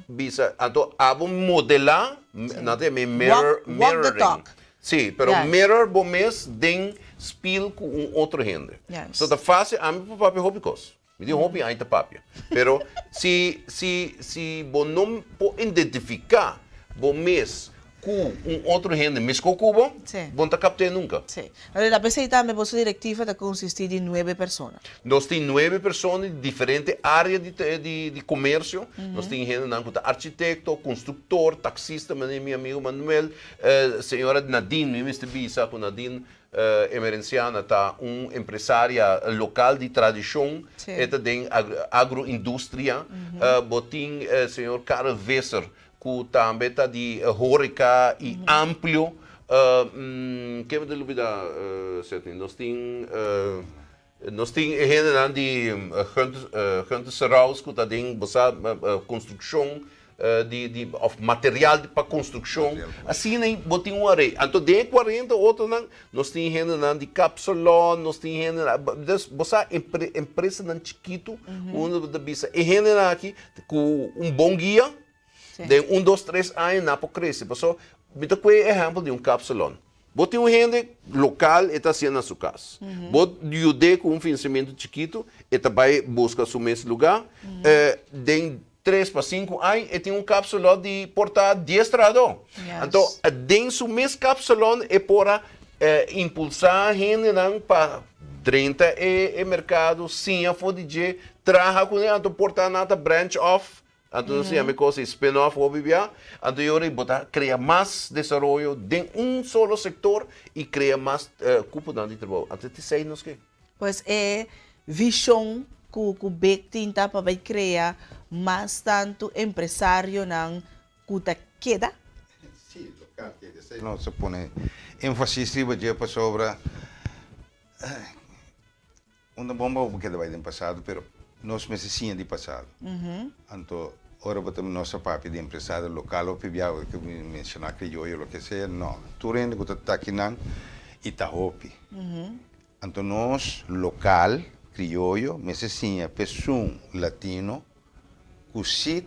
bisa, anto abo modelá, nan ta yama mirror, Walk, walk the mirroring. talk. Sí, pero mirror bo mes den spiel ku un otro hende. So ta fásil, ami por papia hopi kos. Mi tin hopi aña ta papia. Pero si si si bo no por identifiká bo mes ku un otro hende meskó ku bo, bo no ta kapt'é nunka. Sí. Anto p'esei tambe boso direktiva ta konsistí di nuebe persona. Nos tin nuebe persona di diferente área di di di komersio. Nos tin hendenan ku ta architekto, konstruktor, taksista, manera mi amigu Manuel, señora Nadine, mi mester bisa ku Nadine Emerenciana ta un empresaria lokal di tradishon, e ta den agroindustria. Bo tin señor Karel Visser ku tambe ta di horeka i amplio. Ke mi ta lubida Sidney? Nos tin nos tin e hendenan di Gunther Serraus ku ta den bo sa konstrukshon di di of material pa konstrukshon. Asina bo tin un arei. Anto den e kuarenta otronan nos tin hendenan di kapsalon, nos tin hendenan, dus bo sa empresanan chikitu unda bo ta bisa e hendenan aki ku un bon guia den un dos tres aña nan por krese. Pasobra mi ta kohe e ehèmpel di un kapsalon. Bo tin un hende lokal e ta hasié na su kas. Bo yud'é ku un finansiamentu chikitu e ta bai buska su mes lugá. Den tres pa sinku aña e tin un kapsalon di por ta dies trahadó. Anto den su mes kapsalon e por a impulsá hendenan pa drenta e merkado, siña for di dje, traha kuné, anto por ta nan ta branch off, anto nan siña mi kos di spin off hopi bia, anto e ora bo ta krea mas desaroyo den un solo sektor i krea mas kuponan di trabou. Anto esei nos ke. Pues e vishon ku ku Big tin ta pa bai krea mas tantu empresarionan ku ta keda. Sí, lokal keda. Esei nos a pone énfasis riba dje pasobra un ta bon pa bo keda bai den pasado pero nos mester siña di pasado. Anto ora bo ta nos a papia di empresario lokal hopi bia bo ke menshoná krioyo loke sea, no. Tur hende ku ta takinan i ta hopi. Anto nos lokal, krioyo, mester siña p'esun latino ku si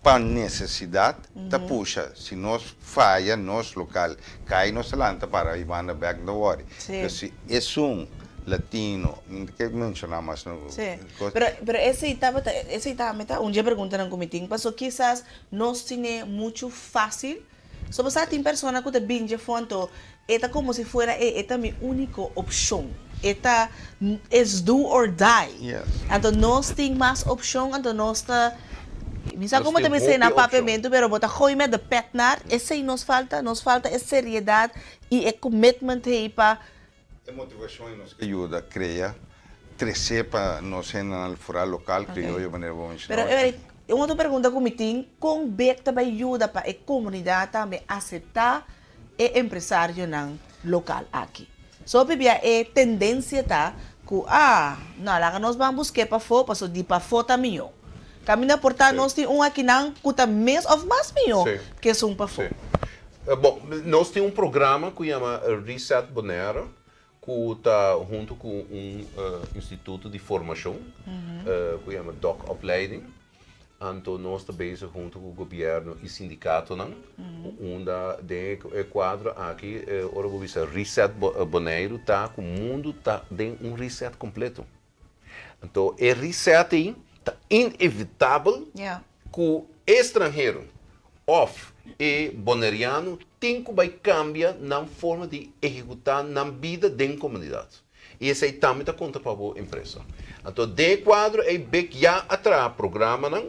pa nesesidat ta pusha. Si nos faya, nos lokal kai, nos ta lanta para i banda bèk, no ta wòri. Pero si esun latino, mi no ta ke menshoná mas no kos. Pero, pero esei tabata, esei tambe ta un dje preguntanan ku mi tin, paso kisas nos tine muchu fásil. So bo sa tin persona ku ta bin dje fondo e ta komo si fuera e e ta mi úniko opshon. E ta it's do or die. Anto nos tin mas opshon anto nos ta mi sa komo ta bisa na papiamentu pero bo ta gooi met de pet naar esei nos falta nos falta e seriedat i e commitment hei pa E motivashon i nos ke yuda krea, tresé pa nos hendenan foral lokal, krioyo manera bo menshoná. Pero Eric, un otro pregunta ku mi tin, kon bek ta bai yuda pa e komunidat tambe aseptá e empresarionan lokal aki? So hopi bia e tendensia ta ku ah, no, laga nos ban busk'é pafó paso di pafó ta mihó. Kaminda por ta nos tin un akinan ku ta mes òf mas mihó ke esun pafó. Bon, nos tin un programa ku yama Reset Bonaire ku ta huntu ku un instituto di formashon ku yama Doc Opleiding. Anto nos ta bezig huntu ku gobièrnu i sindikatonan unda den e kuadro aki ora bo bisa Reset Boneiru ta ku mundu ta den un reset kompleto. Anto e reset ei ta inevitabel ku e stranhero òf e boneriano tin ku bai kambia nan forma di ehekutá nan bida den komunidat. I esei tambe ta konta pa bo empresa. Anto den e kuadro ei bek ya a traha programanan,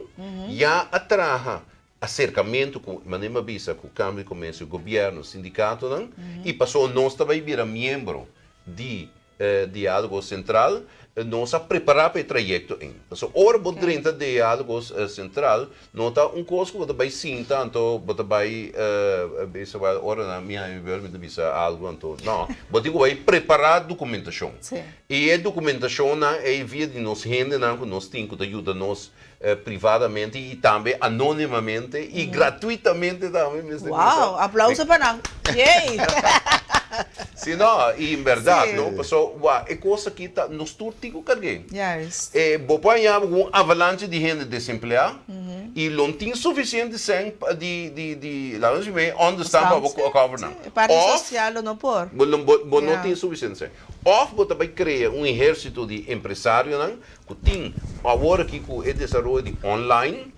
ya a traha aserkamentu ku manera mi a bisa ku Kambra di Komersio, gobièrnu, sindikatonan i pasobra nos ta bai bira miembro di Diálogo Sentral, nos a prepará pa e trayekto ei. Pasobra ora bo drenta Diálogo Sentral no ta un kos ku bo ta bai sinta anto bo ta bai bisa wèl ora nan mi haña mi bèl mi ta bisa algu anto no, bo tin ku bai prepará dokumentashon. I e dokumentashonnan ei via di nos hendenan ku nos tin ku ta yuda nos Privadamente y tambe anonimamente y gratuitamente tambe mester bisa. Wow, aplauso pa nan. Yey! Si no, i en bèrdat, no, paso wak, e kos aki ta, nos tur tin ku karg'é. Juist. E, bo por haña ku un avalanche di hende desempleá i lo no tin sufisiente sèn pa di, di, di, laga nos bis'é, ònderstaan pa bo cover nan. E parti Òf, sosial lo no por. bo lo, bo, bo no tin sufisiente sèn. Òf bo ta bai krea un ehérsito di empresarionan ku tin awor aki ku e desaroyo di online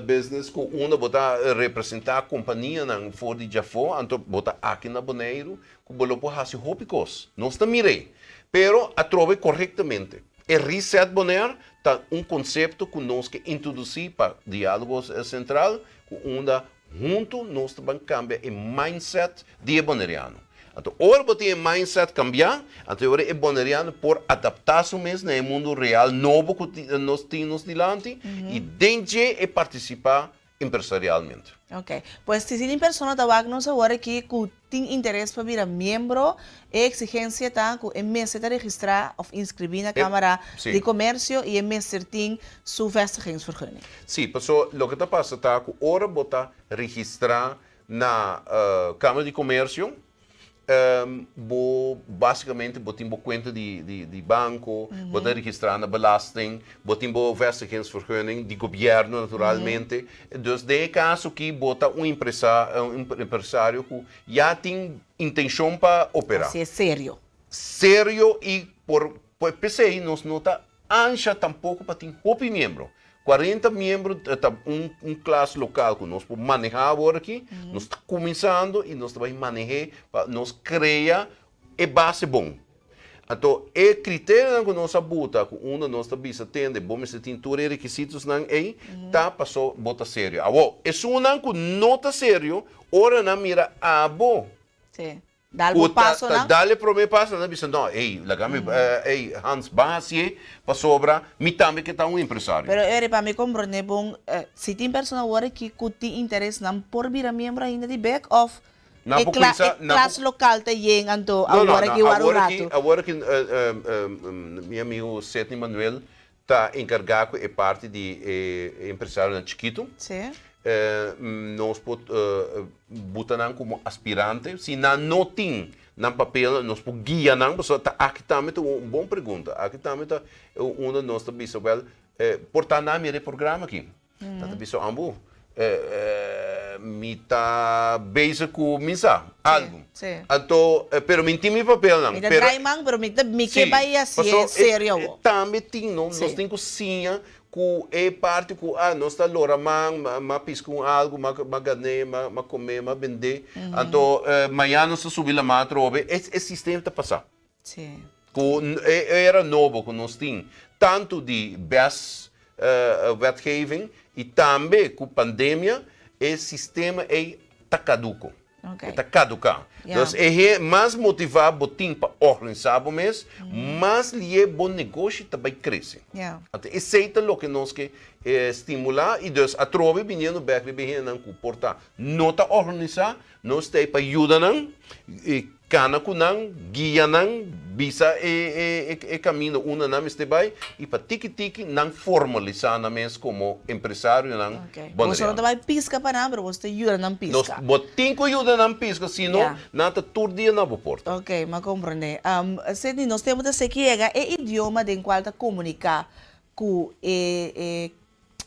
business ku unda bo ta representá kompanianan for di djafó, anto bo ta aki na Boneiru ku bo lo por hasi hopi kos. Nos ta mir'é, pero atrobe korektamente. E Reset Bonaire ta un konsepto ku nos ke introdusí pa Diálogo Sentral ku unda Huntu nos ta ban kambia e mindset di e boneriano. Anto ora bo tin e mindset kambiá, anto e ora e boneriano por adaptá su mes na e mundu real nobo ku nos tin nos dilanti i den dje e partisipá empresarialmente. Ok. Pues si tin persona ta wak nos awor aki ku tin interes pa bira miembro, e exigencia ta cu e mester ta registra of inscribi na Camara di Comercio y e mester tin su vestigingsvergunning. Sí, paso loke ta pasa ta cu ora bo ta registra na Camara di Comercio, bo basicamente bo tin bo cuenta di banco, bo ta registra na belasting, bo tin bo vestigingsvergunning di gobierno naturalmente. Dus den e kaso ki bo ta un empresa, un empresario ku ya tin intenshon pa operá. Así es serio. Serio i por p'esei nos no ta ansha tampoko pa tin hopi miembro. 40 miembro ta un un klas lokal ku nos por manehá awor aki. Nos ta kuminsando i nos ta bai maneh'é pa nos krea e base bon. Anto e kriterionan ku nos a buta ku unda nos ta bisa tende bo mester tin tur e rekisitosnan ei ta paso bo ta serio. Awor esunnan ku no ta serio ora nan mira abo Sí. Dal bo ku ta pasonan. dal e prome paso nan ta bisa no ey laga mi ey Hans ban hasié pasobra mi tambe ke ta un empresario. Pero Eri pa mi komprende bon si tin persona awor aki ku tin interes nan por bira miembro ainda di bek of Nan E por kla kuminsá, e nan klas por lokal ta yen anto No, no, awor no, aki wak un awor aki, ratu. awor aki mi amigu Sidney Manuel ta enkargá ku e parti di e empresarionan chikitu. Sí. Nos por buta nan komo aspirante. Si nan no tin nan papelnan, nos por guia nan, pasobra ta aki tambe ta un bon pregunta. Aki tambe ta unda nos ta bisa, wèl, por ta nan mira e programa aki. Ta ta bisa ambu, mi ta bezig ku mi sa algu. Anto, pero mi tin mi papelnan. Mi ta draai man, pero mi ta mi ke bai hasié serio awor. Tambe tin no, nos tin ku siña ku e parti ku ah nos ta lora man, m'a piska un algu, m'a gané, m'a komé, m'a bendé. Anto mañana nos ta subi laman atrobe, e sistema ta pasá. Ku e era nobo ku nos tin tantu di bes wetgeving i tambe ku pandemia e sistema ei ta kaduko. E ta kaduká. Dus e he mas motivá bo tin pa organisá bo mes, mas lié bo negoshi ta bai krese. Anto esei ta loke nos ke stimulá i dus atrobe biniendo bèk riba e hendenan ku por ta no ta organisá, Nos ta ei pa yuda nan, kana ku nan, guia nan, bisa e kaminda unda nan mester bai i pa tiki tiki nan formalisá nan mes komo empresarionan Boneriano. Boso no ta bai piska pa nan, pero boso ta yuda nan piska. Bo tin ku yuda nan piska, si no, nan ta tur dia na bo porta. Ok, m'a komprendé. Sidney, nos tempu ta seki yega e idioma den kual ta komuniká ku e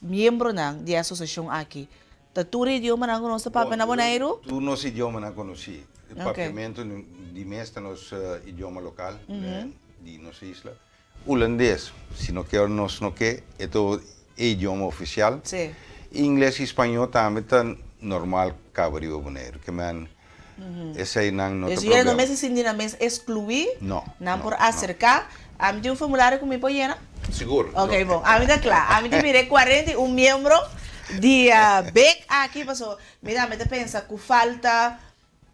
Miembronan di e asosiashon aki ta tur e idiomanan ku nos ta papia na Boneiru? Tur nos idiomanan konosí. Papiamentu di mes ta nos idioma lokal di nos isla. Hulandes, si no ke òf nos no ke, e ta e idioma ofisial. Ingles i spañó tambe ta normal kaba riba Boneiru. Ke men eseinan no ta Dus jullie no problema. mester sinti nan mes excluí, No, nan no, por no. acerca. Ami tin un formulario cu mi por yena? Sigur. Ok, bon. Ami ta cla. Ami tin mira e 41 miembro di bek aki, paso mi tambe ta pensa cu falta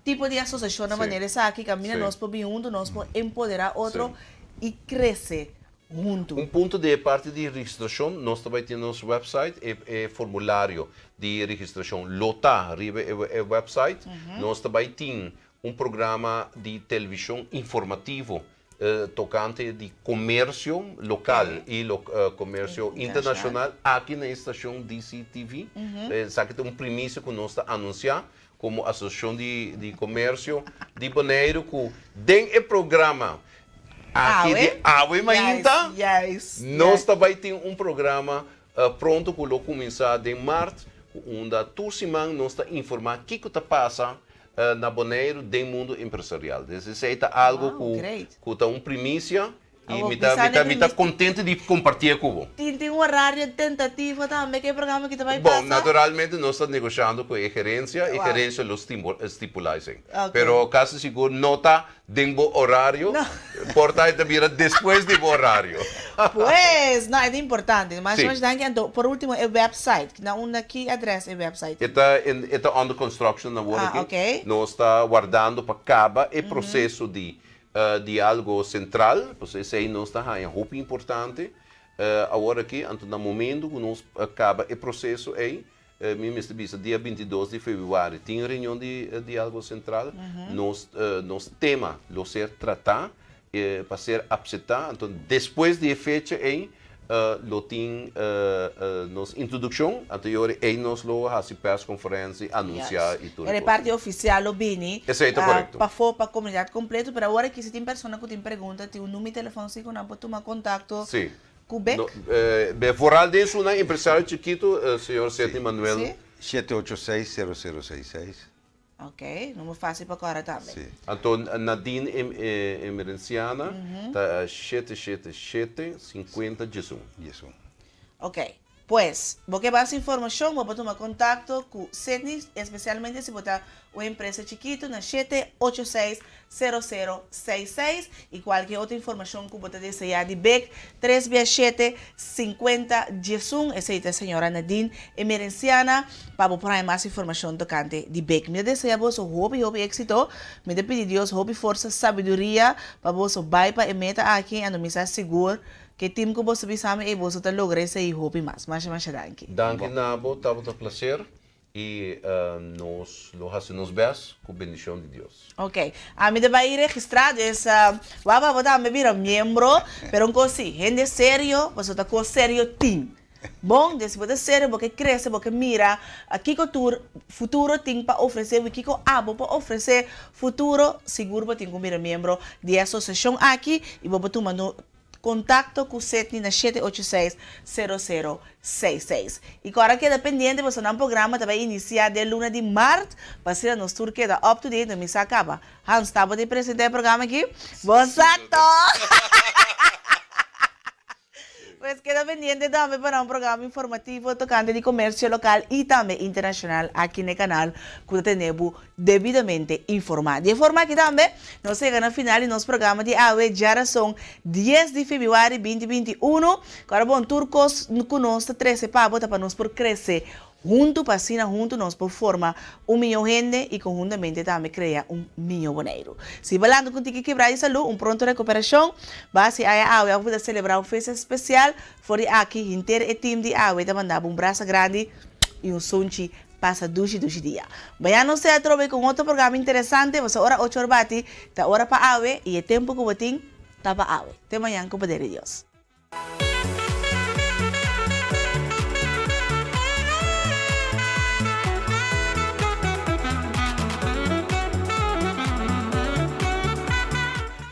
tipo di asociacionnan manera esaki, caminda nos por bin hunto, nos por empodera otro y crece huntu. Un punto di e parti di registrashon, nos ta bai tin nos website, e e formulario di registrashon lo ta riba e e website. Nos ta bai tin un programa di televishon informativo tokante di komersio lokal i komersio internashonal aki na e stashon DCTV. Esaki ta un primisia ku nos ta anunsiá. komo Asosiashon di di Komersio di Boneiru ku den e programa aki di awe mainta nos ta bai tin un programa pronto ku lo kuminsá den mart ku unda tur siman nos ta informá kiko ta pasa na Boneiru den mundu empresarial. Des esei ta algu ku ku ta un primisia I mi ta, mi ta, mi ta contento di compartié cu bo. Tin, tin un horario tentativo tambe cu e programa aki ta bay pasa? Bon, naturalmente nos ta negoshando cu e gerencia, e gerencia lo stipula esey. Pero casi sigur no ta den bo horario, por ta e ta bira despues di bo horario. Pues, no, e ta importante. Masha, masha danki. Anto, por ultimo, e website, na unda, ki adres e website tin? E ta, e ta under construction awor aki. Nos ta wardando pa caba e proceso di Diálogo sentral, pasobra esei nos ta haña hopi importante awor aki. Anto na momento ku nos kaba e proseso ei, mi mester bisa dia 22 di febrüari tin reunion di Diálogo Sentral, nos nos tema lo ser tratá pa ser apseptá. Anto despues di e fecha ei lo tin nos introdukshon, anto e ora ei nos lo hasi perskonferensia, anunsiá i tur e E kos. parti ofisial lo bini Esei ta korekto. pafó pa komunidat kompleto, pero awor aki si tin persona ku tin pregunta tin un numero di telefòn si ku nan por tuma kontakto Sí. ku bek. Vooral den esnan empresario chikitu, señor Sidney Manuel. Sí. 786 0066. Ok, number fácil pa kòrda tambe. Sí. Anto Nadine Emerenciana ta 777 50 11. 11. Ok, pues bo ke mas informashon bo por tuma kontakto ku Sidney, espesialmente si bo ta un empresa chikitu na 786 0066 y cualkier otro informacion cu bo ta desea di bek tres bia shete 50 diesun esey ta señora Nadine Emerenciana pa bo por haña mas informacion tocante di bek. Mi ta desea boso hopi hopi exito mi ta pidi Dios hopi forsa sabiduria pa boso bay pa e meta aki ando mi sa sigur ke team cu boso bisa mi ey boso ta logra esey hopi mas. Masha masha danki. Danki na bo tabata placer. I nos lo hasi nos bèst ku bendishon di Dios. Ok. Ami ta bai registrá, dus wak pa bo tambe bira miembro. Pero un kos si, hende serio, pasobra ta kos serio tin. Bon, dus si bo ta serio, bo ke krese, bo ke mira kiko tur futuro tin pa ofresé bo i kiko abo por ofresé futuro, sigur bo tin ku bira miembro di e asosiashon aki i bo por tuma Contacto cu Sidney na shete ocho seis, sero sero seis seis. Y cu ora keda pendiente pasobra nan programa ta bay inicia den luna di maart pa asina nos tur keda up to date no mi sa caba. Hans ta bo di presenta e programa aki? Bo sa toch! Pues keda pendiente tambe pa nan programa informativo tocante di comercio local y tambe internacional aki na e canal cu ta tene bo debidamente informá. Di e forma aki tambe, nos a yega na final di nos programa di awe, djarason dies di febrüari binti 21. Ku ora bon, tur kos ku nos ta trese pa bo ta pa nos por krese huntu, pa asina huntu nos por forma un mihó hende i konhuntamente tambe krea un mihó Boneiru. Si bo lanta ku un tiki kibrá di salú, un pronto rekuperashon. Basi aya awe òf bo ta selebrá un festa spesial, for di aki henter e tim di awe ta manda bo un brasa grandi i un sunchi Pasa dushi dushi dia. Mañana nos ta atrobe ku un otro programa interesante, pasobra ora ocho or bati ta ora pa awe i e tempu ku bo tin ta pa awe. Te mañan ku poder di Dios.